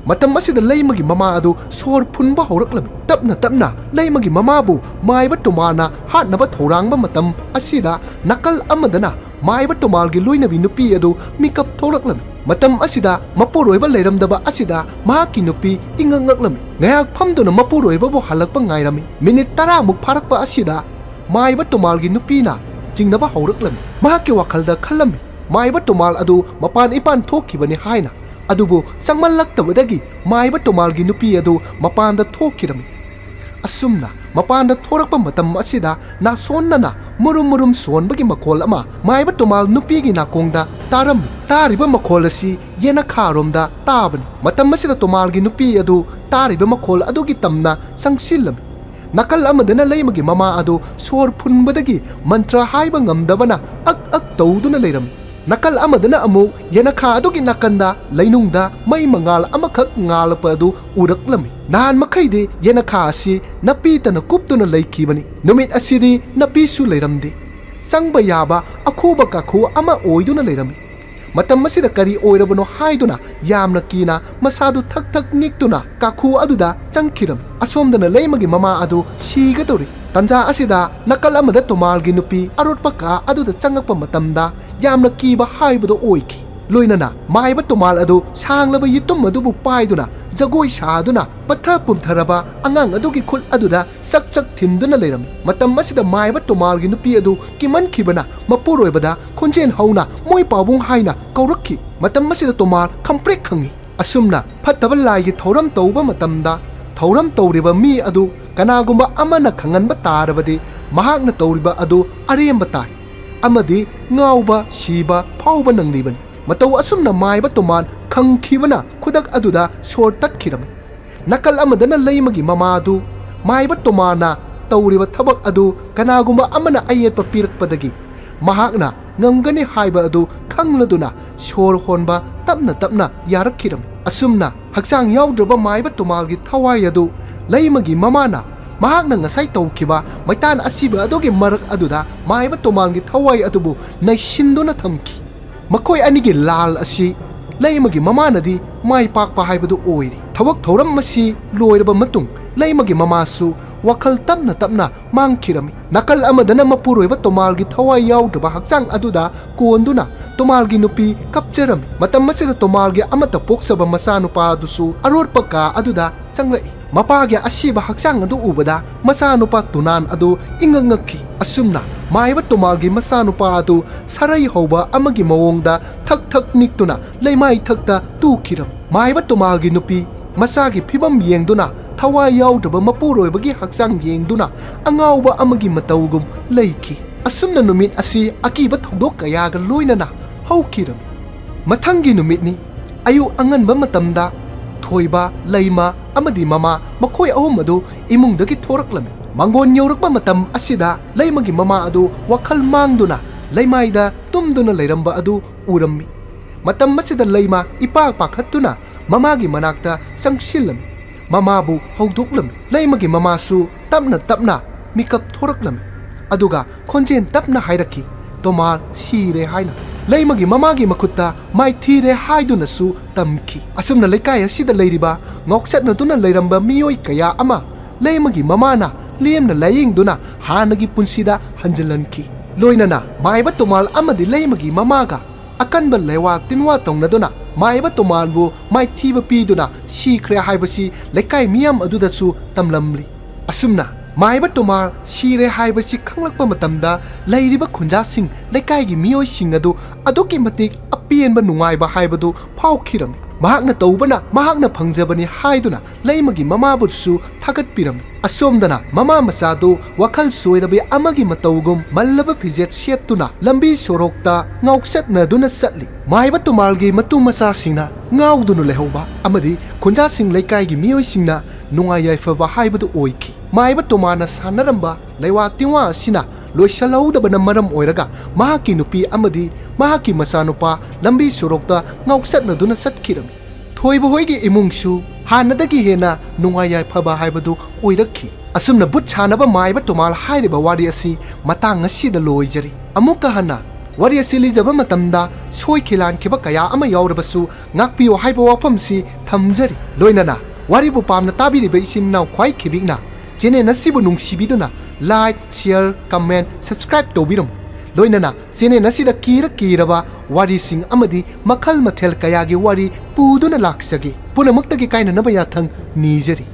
ꯃꯇꯝ ꯑꯁꯤꯗ ꯂꯩꯃꯒꯤ ꯃꯃꯥ ꯑꯗꯨ ꯁꯣꯔ ꯐꯨꯟꯕ ꯍꯧꯔꯛꯂꯝꯃꯤ꯫ ꯇꯞꯅ ꯇꯞꯅ ꯂꯩꯃꯒꯤ ꯃꯃꯥꯕꯨ ꯃꯥꯏꯕ ꯇꯣꯃꯥꯜꯅ ꯍꯥꯠꯅꯕ ꯊꯧꯔꯥꯡꯕ ꯃꯇꯝ ꯑꯁꯤꯗ ꯅꯥꯀꯜ ꯑꯃꯗꯅ ꯃꯥꯏꯕ ꯇꯣꯃꯥꯜꯒꯤ ꯂꯣꯏꯅꯕꯤ ꯅꯨꯄꯤ ꯑꯗꯨ ꯃꯤꯀꯞ ꯊꯣꯛꯂꯛꯂꯝꯃꯤ꯫ ꯃꯇꯝ ꯑꯁꯤꯗ ꯃꯄꯨꯔꯣꯏꯕ ꯂꯩꯔꯝꯗꯕ ꯑꯁꯤꯗ ꯃꯍꯥꯛꯀꯤ ꯅꯨꯄꯤ ꯏꯉꯛ ꯉꯛꯂꯝꯃꯤ꯫ ꯉꯥꯏꯍꯥꯛ ꯐꯝꯗꯨꯅ ꯃꯄꯨꯔꯣꯏꯕꯕꯨ ꯍꯜꯂꯛꯄ ꯉꯥꯏꯔꯝꯃꯤ꯫ ꯃꯤꯅꯤꯠ ꯇꯔꯥꯃꯨꯛ ꯐꯥꯔꯛꯄ ꯑꯁꯤꯗ ꯃꯥꯏꯕ ꯇꯣꯃꯥꯜꯒꯤ ꯅꯨꯄꯤꯅ ꯆꯤꯡꯅꯕ ꯍꯧꯔꯛꯂꯝꯃꯤ꯫ ꯃꯍꯥꯛꯀꯤ ꯋꯥꯈꯜꯗ ꯈꯜꯂꯝꯃꯤ, ꯃꯥꯏꯕ ꯇꯣꯃꯥꯜ ꯑꯗꯨ ꯃꯄꯥꯟ ꯏꯄꯥꯟ ꯊꯣꯛꯈꯤꯕꯅꯤ ꯍꯥꯏꯅ꯫ ꯑꯗꯨꯕꯨ ꯆꯪꯃꯜꯂꯛꯇꯕꯗꯒꯤ ꯃꯥꯏꯕ ꯇꯣꯃꯥꯜꯒꯤ ꯅꯨꯄꯤ ꯑꯗꯨ ꯃꯄꯥꯟꯗ ꯊꯣꯛꯈꯤꯔꯝꯃꯤ꯫ ꯑꯁꯨꯝꯅ ꯃꯄꯥꯟꯗ ꯊꯣꯔꯛꯄ ꯃꯇꯝ ꯑꯁꯤꯗ ꯅꯥꯁꯣꯟꯅꯅ ꯃꯨꯔꯨꯝ ꯃꯨꯔꯨꯝ ꯁꯣꯟꯕꯒꯤ ꯃꯈꯣꯜ ꯑꯃ ꯃꯥꯏꯕ ꯇꯣꯃꯥꯜ ꯅꯨꯄꯤꯒꯤ ꯅꯥꯀꯣꯡꯗ ꯇꯥꯔꯝꯃꯤ꯫ ꯇꯥꯔꯤꯕ ꯃꯈꯣꯜ ꯑꯁꯤ ꯌꯦꯅꯈꯥꯔꯣꯝꯗ ꯇꯥꯕꯅꯤ꯫ ꯃꯇꯝ ꯑꯁꯤꯗ ꯇꯣꯃꯥꯜꯒꯤ ꯅꯨꯄꯤ ꯑꯗꯨ ꯇꯥꯔꯤꯕ ꯃꯈꯣꯜ ꯑꯗꯨꯒꯤ ꯇꯝꯅ ꯆꯪꯁꯤꯜꯂꯝꯃꯤ꯫ ꯅꯥꯀꯜ ꯑꯃꯗꯅ ꯂꯩꯃꯒꯤ ꯃꯃꯥ ꯑꯗꯨ ꯁꯣꯔ ꯐꯨꯟꯕꯗꯒꯤ ꯃꯟꯇ꯭ꯔ ꯍꯥꯏꯕ ꯉꯝꯗꯕꯅ ꯑꯛ ꯑꯛ ꯇꯧꯗꯨꯅ ꯂꯩꯔꯝꯃꯤ꯫ ꯅꯥꯀꯜ ꯑꯃꯗꯅ ꯑꯃꯨꯛ ꯌꯦꯅꯈꯥ ꯑꯗꯨꯒꯤ ꯅꯥꯀꯟꯗ ꯂꯩꯅꯨꯡꯗ ꯃꯩ ꯃꯉꯥꯜ ꯑꯃꯈꯛ ꯉꯥꯜꯂꯛꯄ ꯑꯗꯨ ꯎꯔꯛꯂꯝꯃꯤ꯫ ꯅꯍꯥꯟ ꯃꯈꯩꯗꯤ ꯌꯦꯅꯈꯥ ꯑꯁꯤ ꯅꯥꯄꯤꯇꯅ ꯀꯨꯞꯇꯨꯅ ꯂꯩꯈꯤꯕꯅꯤ꯫ ꯅꯨꯃꯤꯠ ꯑꯁꯤꯗꯤ ꯅꯥꯄꯤꯁꯨ ꯂꯩꯔꯝꯗꯦ꯫ ꯆꯪꯕ ꯌꯥꯕ ꯑꯈꯨꯕ ꯀꯥꯈꯨ ꯑꯃ ꯑꯣꯏꯗꯨꯅ ꯂꯩꯔꯝꯃꯤ꯫ ꯃꯇꯝ ꯑꯁꯤꯗ ꯀꯔꯤ ꯑꯣꯏꯔꯕꯅꯣ ꯍꯥꯏꯗꯨꯅ ꯌꯥꯝꯅ ꯀꯤꯅ ꯃꯁꯥꯗꯨ ꯊꯛ ꯊꯛ ꯅꯤꯛꯇꯨꯅ ꯀꯥꯈꯨ ꯑꯗꯨꯗ ꯆꯪꯈꯤꯔꯝꯃꯤ꯫ ꯑꯁꯣꯝꯗꯅ ꯂꯩꯃꯒꯤ ꯃꯃꯥ ꯑꯗꯨ ꯁꯤꯒꯗꯧꯔꯤ꯫ ꯇꯟꯖꯥ ꯑꯁꯤꯗ ꯅꯥꯀꯜ ꯑꯃꯗ ꯇꯣꯃꯥꯜꯒꯤ ꯅꯨꯄꯤ ꯑꯔꯣꯠꯄ ꯀꯥ ꯑꯗꯨꯗ ꯆꯪꯉꯛꯄ ꯃꯇꯝꯗ ꯌꯥꯝꯅ ꯀꯤꯕ ꯍꯥꯏꯕꯗꯨ ꯑꯣꯏꯈꯤ꯫ ꯂꯣꯏꯅꯅ ꯃꯥꯏꯕ ꯇꯣꯃꯥꯜ ꯑꯗꯨ ꯁꯥꯡꯂꯕ ꯌꯦꯇꯨꯝ ꯑꯗꯨꯕꯨ ꯄꯥꯏꯗꯨꯅ ꯖꯒꯣꯏ ꯁꯥꯗꯨꯅ ꯄꯠꯊ ꯄꯨꯝꯊꯔꯕ ꯑꯉꯥꯡ ꯑꯗꯨꯒꯤ ꯈꯨꯠ ꯑꯗꯨꯗ ꯆꯛ ꯆꯛ ꯊꯤꯟꯗꯨꯅ ꯂꯩꯔꯝꯃꯤ꯫ ꯃꯇꯝ ꯑꯁꯤꯗ ꯃꯥꯏꯕ ꯇꯣꯃꯥꯜꯒꯤ ꯅꯨꯄꯤ ꯑꯗꯨ ꯀꯤꯃꯟꯈꯤꯕꯅ ꯃꯄꯨꯔꯣꯏꯕꯗ ꯈꯣꯟꯖꯦꯜ ꯍꯧꯅ "ꯃꯣꯏ ꯄꯥꯕꯨꯡ" ꯍꯥꯏꯅ ꯀꯧꯔꯛꯈꯤ꯫ ꯃꯇꯝ ꯑꯁꯤꯗ ꯇꯣꯃꯥꯜ ꯈꯪꯄ꯭ꯔꯦꯛ ꯈꯪꯉꯤ꯫ ꯑꯁꯨꯝꯅ ꯐꯠꯇꯕ ꯂꯥꯏꯒꯤ ꯊꯧꯔꯝ ꯇꯧꯕ ꯃꯇꯝꯗ ꯊꯧꯔꯝ ꯇꯧꯔꯤꯕ ꯃꯤ ꯑꯗꯨ ꯀꯅꯥꯒꯨꯝꯕ ꯑꯃꯅ ꯈꯪꯍꯟꯕ ꯇꯥꯔꯕꯗꯤ ꯃꯍꯥꯛꯅ ꯇꯧꯔꯤꯕ ꯑꯗꯨ ꯑꯔꯦꯝꯕ ꯇꯥꯏ ꯑꯃꯗꯤ ꯉꯥꯎꯕ ꯁꯤꯕ ꯐꯥꯎꯕ ꯅꯪꯂꯤꯕꯅꯤ꯫ ꯃꯇꯧ ꯑꯁꯨꯝꯅ ꯃꯥꯏꯕ ꯇꯣꯃꯥꯜ ꯈꯪꯈꯤꯕꯅ ꯈꯨꯗꯛ ꯑꯗꯨꯗ ꯁꯣꯔ ꯇꯠꯈꯤꯔꯝꯃꯤ꯫ ꯅꯥꯀꯜ ꯑꯃꯗꯅ ꯂꯩꯃꯒꯤ ꯃꯃꯥꯗꯨ ꯃꯥꯏꯕ ꯇꯣꯃꯥꯜꯅ ꯇꯧꯔꯤꯕ ꯊꯕꯛ ꯑꯗꯨ ꯀꯅꯥꯒꯨꯝꯕ ꯑꯃꯅ ꯑꯌꯦꯠꯄ ꯄꯤꯔꯛꯄꯗꯒꯤ ꯃꯍꯥꯛꯅ ꯉꯝꯒꯅꯤ ꯍꯥꯏꯕ ꯑꯗꯨ ꯈꯪꯂꯗꯨꯅ ꯁꯣꯔ ꯍꯣꯟꯕ ꯇꯞꯅ ꯇꯞꯅ ꯌꯥꯔꯛꯈꯤꯔꯝꯃꯤ꯫ ꯑꯁꯨꯝꯅ ꯍꯛꯆꯥꯡ ꯌꯥꯎꯗ꯭ꯔꯕ ꯃꯥꯏꯕ ꯇꯣꯃꯥꯜꯒꯤ ꯊꯋꯥꯏ ꯑꯗꯨ ꯂꯩꯃꯒꯤ ꯃꯃꯥꯅ ꯃꯍꯥꯛꯅ ꯉꯁꯥꯏ ꯇꯧꯈꯤꯕ ꯃꯩꯇꯥꯟ ꯑꯁꯤꯕ ꯑꯗꯨꯒꯤ ꯃꯔꯛ ꯑꯗꯨꯗ ꯃꯥꯏꯕ ꯇꯣꯃꯥꯜꯒꯤ ꯊꯋꯥꯏ ꯑꯗꯨꯕꯨ ꯅꯩꯁꯤꯟꯗꯨꯅ ꯊꯝꯈꯤ꯫ ꯃꯈꯣꯏ ꯑꯅꯤꯒꯤ ꯂꯥꯜ ꯑꯁꯤ ꯂꯩꯃꯒꯤ ꯃꯃꯥꯅꯗꯤ ꯃꯥꯏ ꯄꯥꯛꯄ ꯍꯥꯏꯕꯗꯨ ꯑꯣꯏꯔꯤ꯫ ꯊꯕꯛ ꯊꯧꯔꯝ ꯑꯁꯤ ꯂꯣꯏꯔꯕ ꯃꯇꯨꯡ ꯂꯩꯃꯒꯤ ꯃꯃꯥꯁꯨ ꯋꯥꯈꯜ ꯇꯞꯅ ꯇꯞꯅ ꯃꯥꯡꯈꯤꯔꯝꯃꯤ꯫ ꯅꯥꯀꯜ ꯑꯃꯗꯅ ꯃꯄꯨꯔꯣꯏꯕ ꯇꯣꯃꯥꯜꯒꯤ ꯊꯋꯥꯏ ꯌꯥꯎꯗ꯭ꯔꯕ ꯍꯛꯆꯥꯡ ꯑꯗꯨꯗ ꯀꯣꯟꯗꯨꯅ ꯇꯣꯃꯥꯜꯒꯤ ꯅꯨꯄꯤ ꯀꯞꯆꯔꯝꯃꯤ꯫ ꯃꯇꯝ ꯑꯁꯤꯗ ꯇꯣꯃꯥꯜꯒꯤ ꯑꯃꯠꯇ ꯄꯣꯛꯆꯕ ꯃꯆꯥꯅꯨꯄꯥ ꯑꯗꯨꯁꯨ ꯑꯔꯣꯠꯄ ꯀꯥ ꯑꯗꯨꯗ ꯆꯪꯂꯛꯏ꯫ ꯃꯄꯥꯒꯤ ꯑꯁꯤꯕ ꯍꯛꯆꯥꯡ ꯑꯗꯨ ꯎꯕꯗ ꯃꯆꯥꯅꯨꯄꯥ ꯇꯨꯅꯥꯟ ꯑꯗꯨ ꯏꯉꯛ ꯉꯛꯈꯤ꯫ ꯑꯁꯨꯝꯅ ꯃꯥꯏꯕ ꯇꯣꯃꯥꯜꯒꯤ ꯃꯆꯥꯅꯨꯄꯥ ꯑꯗꯨ ꯁꯔꯩ ꯍꯧꯕ ꯑꯃꯒꯤ ꯃꯑꯣꯡꯗ ꯊꯛ ꯊꯛ ꯅꯤꯛꯇꯨꯅ ꯂꯩꯃꯥꯏ ꯊꯛꯇ ꯇꯨꯈꯤꯔꯝ꯫ ꯃꯥꯏꯕ ꯇꯣꯃꯥꯜꯒꯤ ꯅꯨꯄꯤ ꯃꯆꯥꯒꯤ ꯐꯤꯕꯝ ꯌꯦꯡꯗꯨꯅ ꯊꯋꯥꯏ ꯌꯥꯎꯗ꯭ꯔꯕ ꯃꯄꯨꯔꯣꯏꯕꯒꯤ ꯍꯛꯆꯥꯡ ꯌꯦꯡꯗꯨꯅ ꯑꯉꯥꯎꯕ ꯑꯃꯒꯤ ꯃꯇꯧꯒꯨꯝ ꯂꯩꯈꯤ꯫ ꯑꯁꯨꯝꯅ ꯅꯨꯃꯤꯠ ꯑꯁꯤ ꯑꯀꯤꯕ ꯊꯧꯗꯣꯛ ꯀꯌꯥꯒ ꯂꯣꯏꯅꯅ ꯍꯧꯈꯤꯔꯝꯃꯤ꯫ ꯃꯊꯪꯒꯤ ꯅꯨꯃꯤꯠꯅꯤ꯫ ꯑꯌꯨꯛ ꯑꯉꯟꯕ ꯃꯇꯝꯗ ꯊꯣꯏꯕ, ꯂꯩꯃ ꯑꯃꯗꯤ ꯃꯃꯥ ꯃꯈꯣꯏ ꯑꯍꯨꯝ ꯑꯗꯨ ꯏꯃꯨꯡꯗꯒꯤ ꯊꯣꯔꯛꯂꯝꯃꯤ꯫ ꯃꯥꯡꯒꯣꯟ ꯌꯧꯔꯛꯄ ꯃꯇꯝ ꯑꯁꯤꯗ ꯂꯩꯃꯒꯤ ꯃꯃꯥ ꯑꯗꯨ ꯋꯥꯈꯜ ꯃꯥꯡꯗꯨꯅ ꯂꯩꯃꯥꯏꯗ ꯇꯨꯝꯗꯨꯅ ꯂꯩꯔꯝꯕ ꯑꯗꯨ ꯎꯔꯝꯃꯤ꯫ ꯃꯇꯝ ꯑꯁꯤꯗ ꯂꯩꯃ ꯏꯄꯥ ꯄꯥꯈꯠꯇꯨꯅ ꯃꯃꯥꯒꯤ ꯃꯅꯥꯛꯇ ꯆꯪꯁꯤꯜꯂꯝꯃꯤ꯫ ꯃꯃꯥꯕꯨ ꯍꯧꯗꯣꯛꯂꯝꯃꯤ꯫ ꯂꯩꯃꯒꯤ ꯃꯃꯥꯁꯨ ꯇꯞꯅ ꯇꯞꯅ ꯃꯤꯀꯞ ꯊꯣꯔꯛꯂꯝꯃꯤ꯫ ꯑꯗꯨꯒ ꯈꯣꯟꯖꯦꯜ ꯇꯞꯅ ꯍꯥꯏꯔꯛꯈꯤ, "ꯇꯣꯃꯥꯜ ꯁꯤꯔꯦ" ꯍꯥꯏꯅ꯫ ꯂꯩꯃꯒꯤ ꯃꯃꯥꯒꯤ ꯃꯈꯨꯠꯇ ꯃꯥꯏꯊꯤꯔꯦ ꯍꯥꯏꯗꯨꯅꯁꯨ ꯇꯝꯈꯤ꯫ ꯑꯁꯨꯝꯅ ꯂꯩꯀꯥꯏ ꯑꯁꯤꯗ ꯂꯩꯔꯤꯕ ꯉꯥꯎꯆꯠꯅꯗꯨꯅ ꯂꯩꯔꯝꯕ ꯃꯤꯑꯣꯏ ꯀꯌꯥ ꯑꯃ ꯂꯩꯃꯒꯤ ꯃꯃꯥꯅ ꯂꯦꯝꯅ ꯂꯥꯌꯦꯡꯗꯨꯅ ꯍꯥꯟꯅꯒꯤ ꯄꯨꯟꯁꯤꯗ ꯍꯟꯖꯤꯜꯍꯟꯈꯤ꯫ ꯂꯣꯏꯅꯅ ꯃꯥꯏꯕ ꯇꯣꯃꯥꯜ ꯑꯃꯗꯤ ꯂꯩꯃꯒꯤ ꯃꯃꯥꯒ ꯑꯀꯟꯕ ꯂꯩꯋꯥ ꯇꯤꯟꯋꯥ ꯇꯧꯅꯗꯨꯅ ꯃꯥꯏꯕ ꯇꯣꯃꯥꯜꯕꯨ ꯃꯥꯏꯊꯤꯕ ꯄꯤꯗꯨꯅ ꯁꯤꯈ꯭ꯔꯦ ꯍꯥꯏꯕꯁꯤ ꯂꯩꯀꯥꯏ ꯃꯤꯌꯥꯝ ꯑꯗꯨꯗꯁꯨ ꯇꯝꯂꯝꯂꯤ꯫ ꯑꯁꯨꯝꯅ ꯃꯥꯏꯕ ꯇꯣꯃꯥꯜ ꯁꯤꯔꯦ ꯍꯥꯏꯕꯁꯤ ꯈꯪꯂꯛꯄ ꯃꯇꯝꯗ ꯂꯩꯔꯤꯕ ꯈꯨꯟꯖꯥꯁꯤꯡ, ꯂꯩꯀꯥꯏꯒꯤ ꯃꯤꯑꯣꯏꯁꯤꯡ ꯑꯗꯨ ꯑꯗꯨꯛꯀꯤ ꯃꯇꯤꯛ ꯑꯄꯦꯟꯕ ꯅꯨꯡꯉꯥꯏꯕ ꯍꯥꯏꯕꯗꯨ ꯐꯥꯎꯈꯤꯔꯝꯃꯤ꯫ ꯃꯍꯥꯛꯅ ꯇꯧꯕꯅ ꯃꯍꯥꯛꯅ ꯐꯪꯖꯕꯅꯤ ꯍꯥꯏꯗꯨꯅ ꯂꯩꯃꯒꯤ ꯃꯃꯥꯕꯨꯁꯨ ꯊꯥꯒꯠꯄꯤꯔꯝꯃꯤ꯫ ꯑꯁꯣꯝꯗꯅ ꯃꯃꯥ ꯃꯆꯥꯗꯨ ꯋꯥꯈꯜ ꯁꯣꯏꯔꯕꯤ ꯑꯃꯒꯤ ꯃꯇꯧꯒꯨꯝ ꯃꯜꯂꯕ ꯐꯤꯖꯦꯠ ꯁꯦꯠꯇꯨꯅ ꯂꯝꯕꯤ ꯁꯣꯔꯣꯛꯇ ꯉꯥꯎꯆꯠꯅꯗꯨꯅ ꯆꯠꯂꯤ꯫ ꯃꯥꯏꯕ ꯇꯣꯃꯥꯜꯒꯤ ꯃꯇꯨ ꯃꯆꯥꯁꯤꯡꯅ ꯉꯥꯎꯗꯨꯅ ꯂꯩꯍꯧꯕ ꯑꯃꯗꯤ ꯈꯨꯟꯖꯥꯁꯤꯡ, ꯂꯩꯀꯥꯏꯒꯤ ꯃꯤꯑꯣꯏꯁꯤꯡꯅ ꯅꯨꯡꯉꯥꯏ ꯌꯥꯏꯐꯕ ꯍꯥꯏꯕꯗꯨ ꯑꯣꯏꯈꯤ꯫ ꯃꯥꯏꯕ ꯇꯣꯃꯥꯜꯅ ꯁꯥꯟꯅꯔꯝꯕ ꯂꯩꯋꯥ ꯇꯤꯟꯋꯥ ꯑꯁꯤꯅ ꯂꯣꯏꯁꯤꯜꯍꯧꯗꯕꯅ ꯃꯔꯝ ꯑꯣꯏꯔꯒ ꯃꯍꯥꯛꯀꯤ ꯅꯨꯄꯤ ꯑꯃꯗꯤ ꯃꯍꯥꯛꯀꯤ ꯃꯆꯥꯅꯨꯄꯥ ꯂꯝꯕꯤ ꯁꯣꯔꯣꯛꯇ ꯉꯥꯎꯆꯠꯅꯗꯨꯅ ꯆꯠꯈꯤꯔꯝꯃꯤ꯫ ꯊꯣꯏꯕ ꯍꯣꯏꯒꯤ ꯏꯃꯨꯡꯁꯨ ꯍꯥꯟꯅꯗꯒꯤ ꯍꯦꯟꯅ ꯅꯨꯡꯉꯥꯏ ꯌꯥꯏꯐꯕ ꯍꯥꯏꯕꯗꯨ ꯑꯣꯏꯔꯛꯈꯤ꯫ ꯑꯁꯨꯝꯅ ꯚꯨꯠ ꯁꯥꯟꯅꯕ ꯃꯥꯏꯕ ꯇꯣꯃꯥꯜ ꯍꯥꯏꯔꯤꯕ ꯋꯥꯔꯤ ꯑꯁꯤ ꯃꯇꯥꯡ ꯑꯁꯤꯗ ꯂꯣꯏꯖꯔꯤ꯫ ꯑꯃꯨꯛꯀ ꯍꯟꯅ ꯋꯥꯔꯤ ꯑꯁꯤ ꯂꯤꯖꯕ ꯃꯇꯝꯗ ꯁꯣꯏꯈꯤ ꯂꯥꯟꯈꯤꯕ ꯀꯌꯥ ꯑꯃ ꯌꯥꯎꯔꯕꯁꯨ ꯉꯥꯛꯄꯤꯌꯨ ꯍꯥꯏꯕ ꯋꯥꯐꯝꯁꯤ ꯊꯝꯖꯔꯤ꯫ ꯂꯣꯏꯅꯅ ꯋꯥꯔꯤꯕꯨ ꯄꯥꯝꯅ ꯇꯥꯕꯤꯔꯤꯕ ꯏꯆꯤꯟ ꯏꯅꯥꯎ ꯈ꯭ꯋꯥꯏ ꯈꯤꯕꯤꯛꯅ ꯆꯦꯅꯦꯜ ꯑꯁꯤꯕꯨ ꯅꯨꯡꯁꯤꯕꯤꯗꯨꯅ like, share, comment, subscribe ꯇꯧꯕꯤꯔꯝꯃꯨ꯫ ꯂꯣꯏꯅꯅ ꯆꯦꯅꯦꯜ ꯑꯁꯤꯗ ꯀꯤꯔ ꯀꯤꯔꯕ ꯋꯥꯔꯤꯁꯤꯡ ꯑꯃꯗꯤ ꯃꯈꯜ ꯃꯊꯦꯜ ꯀꯌꯥꯒꯤ ꯋꯥꯔꯤ ꯄꯨꯗꯨꯅ ꯂꯥꯛꯆꯒꯦ꯫ ꯄꯨꯝꯅꯃꯛꯇꯒꯤ ꯀꯥꯏꯅꯅꯕ ꯌꯥꯊꯪ ꯅꯤꯖꯔꯤ꯫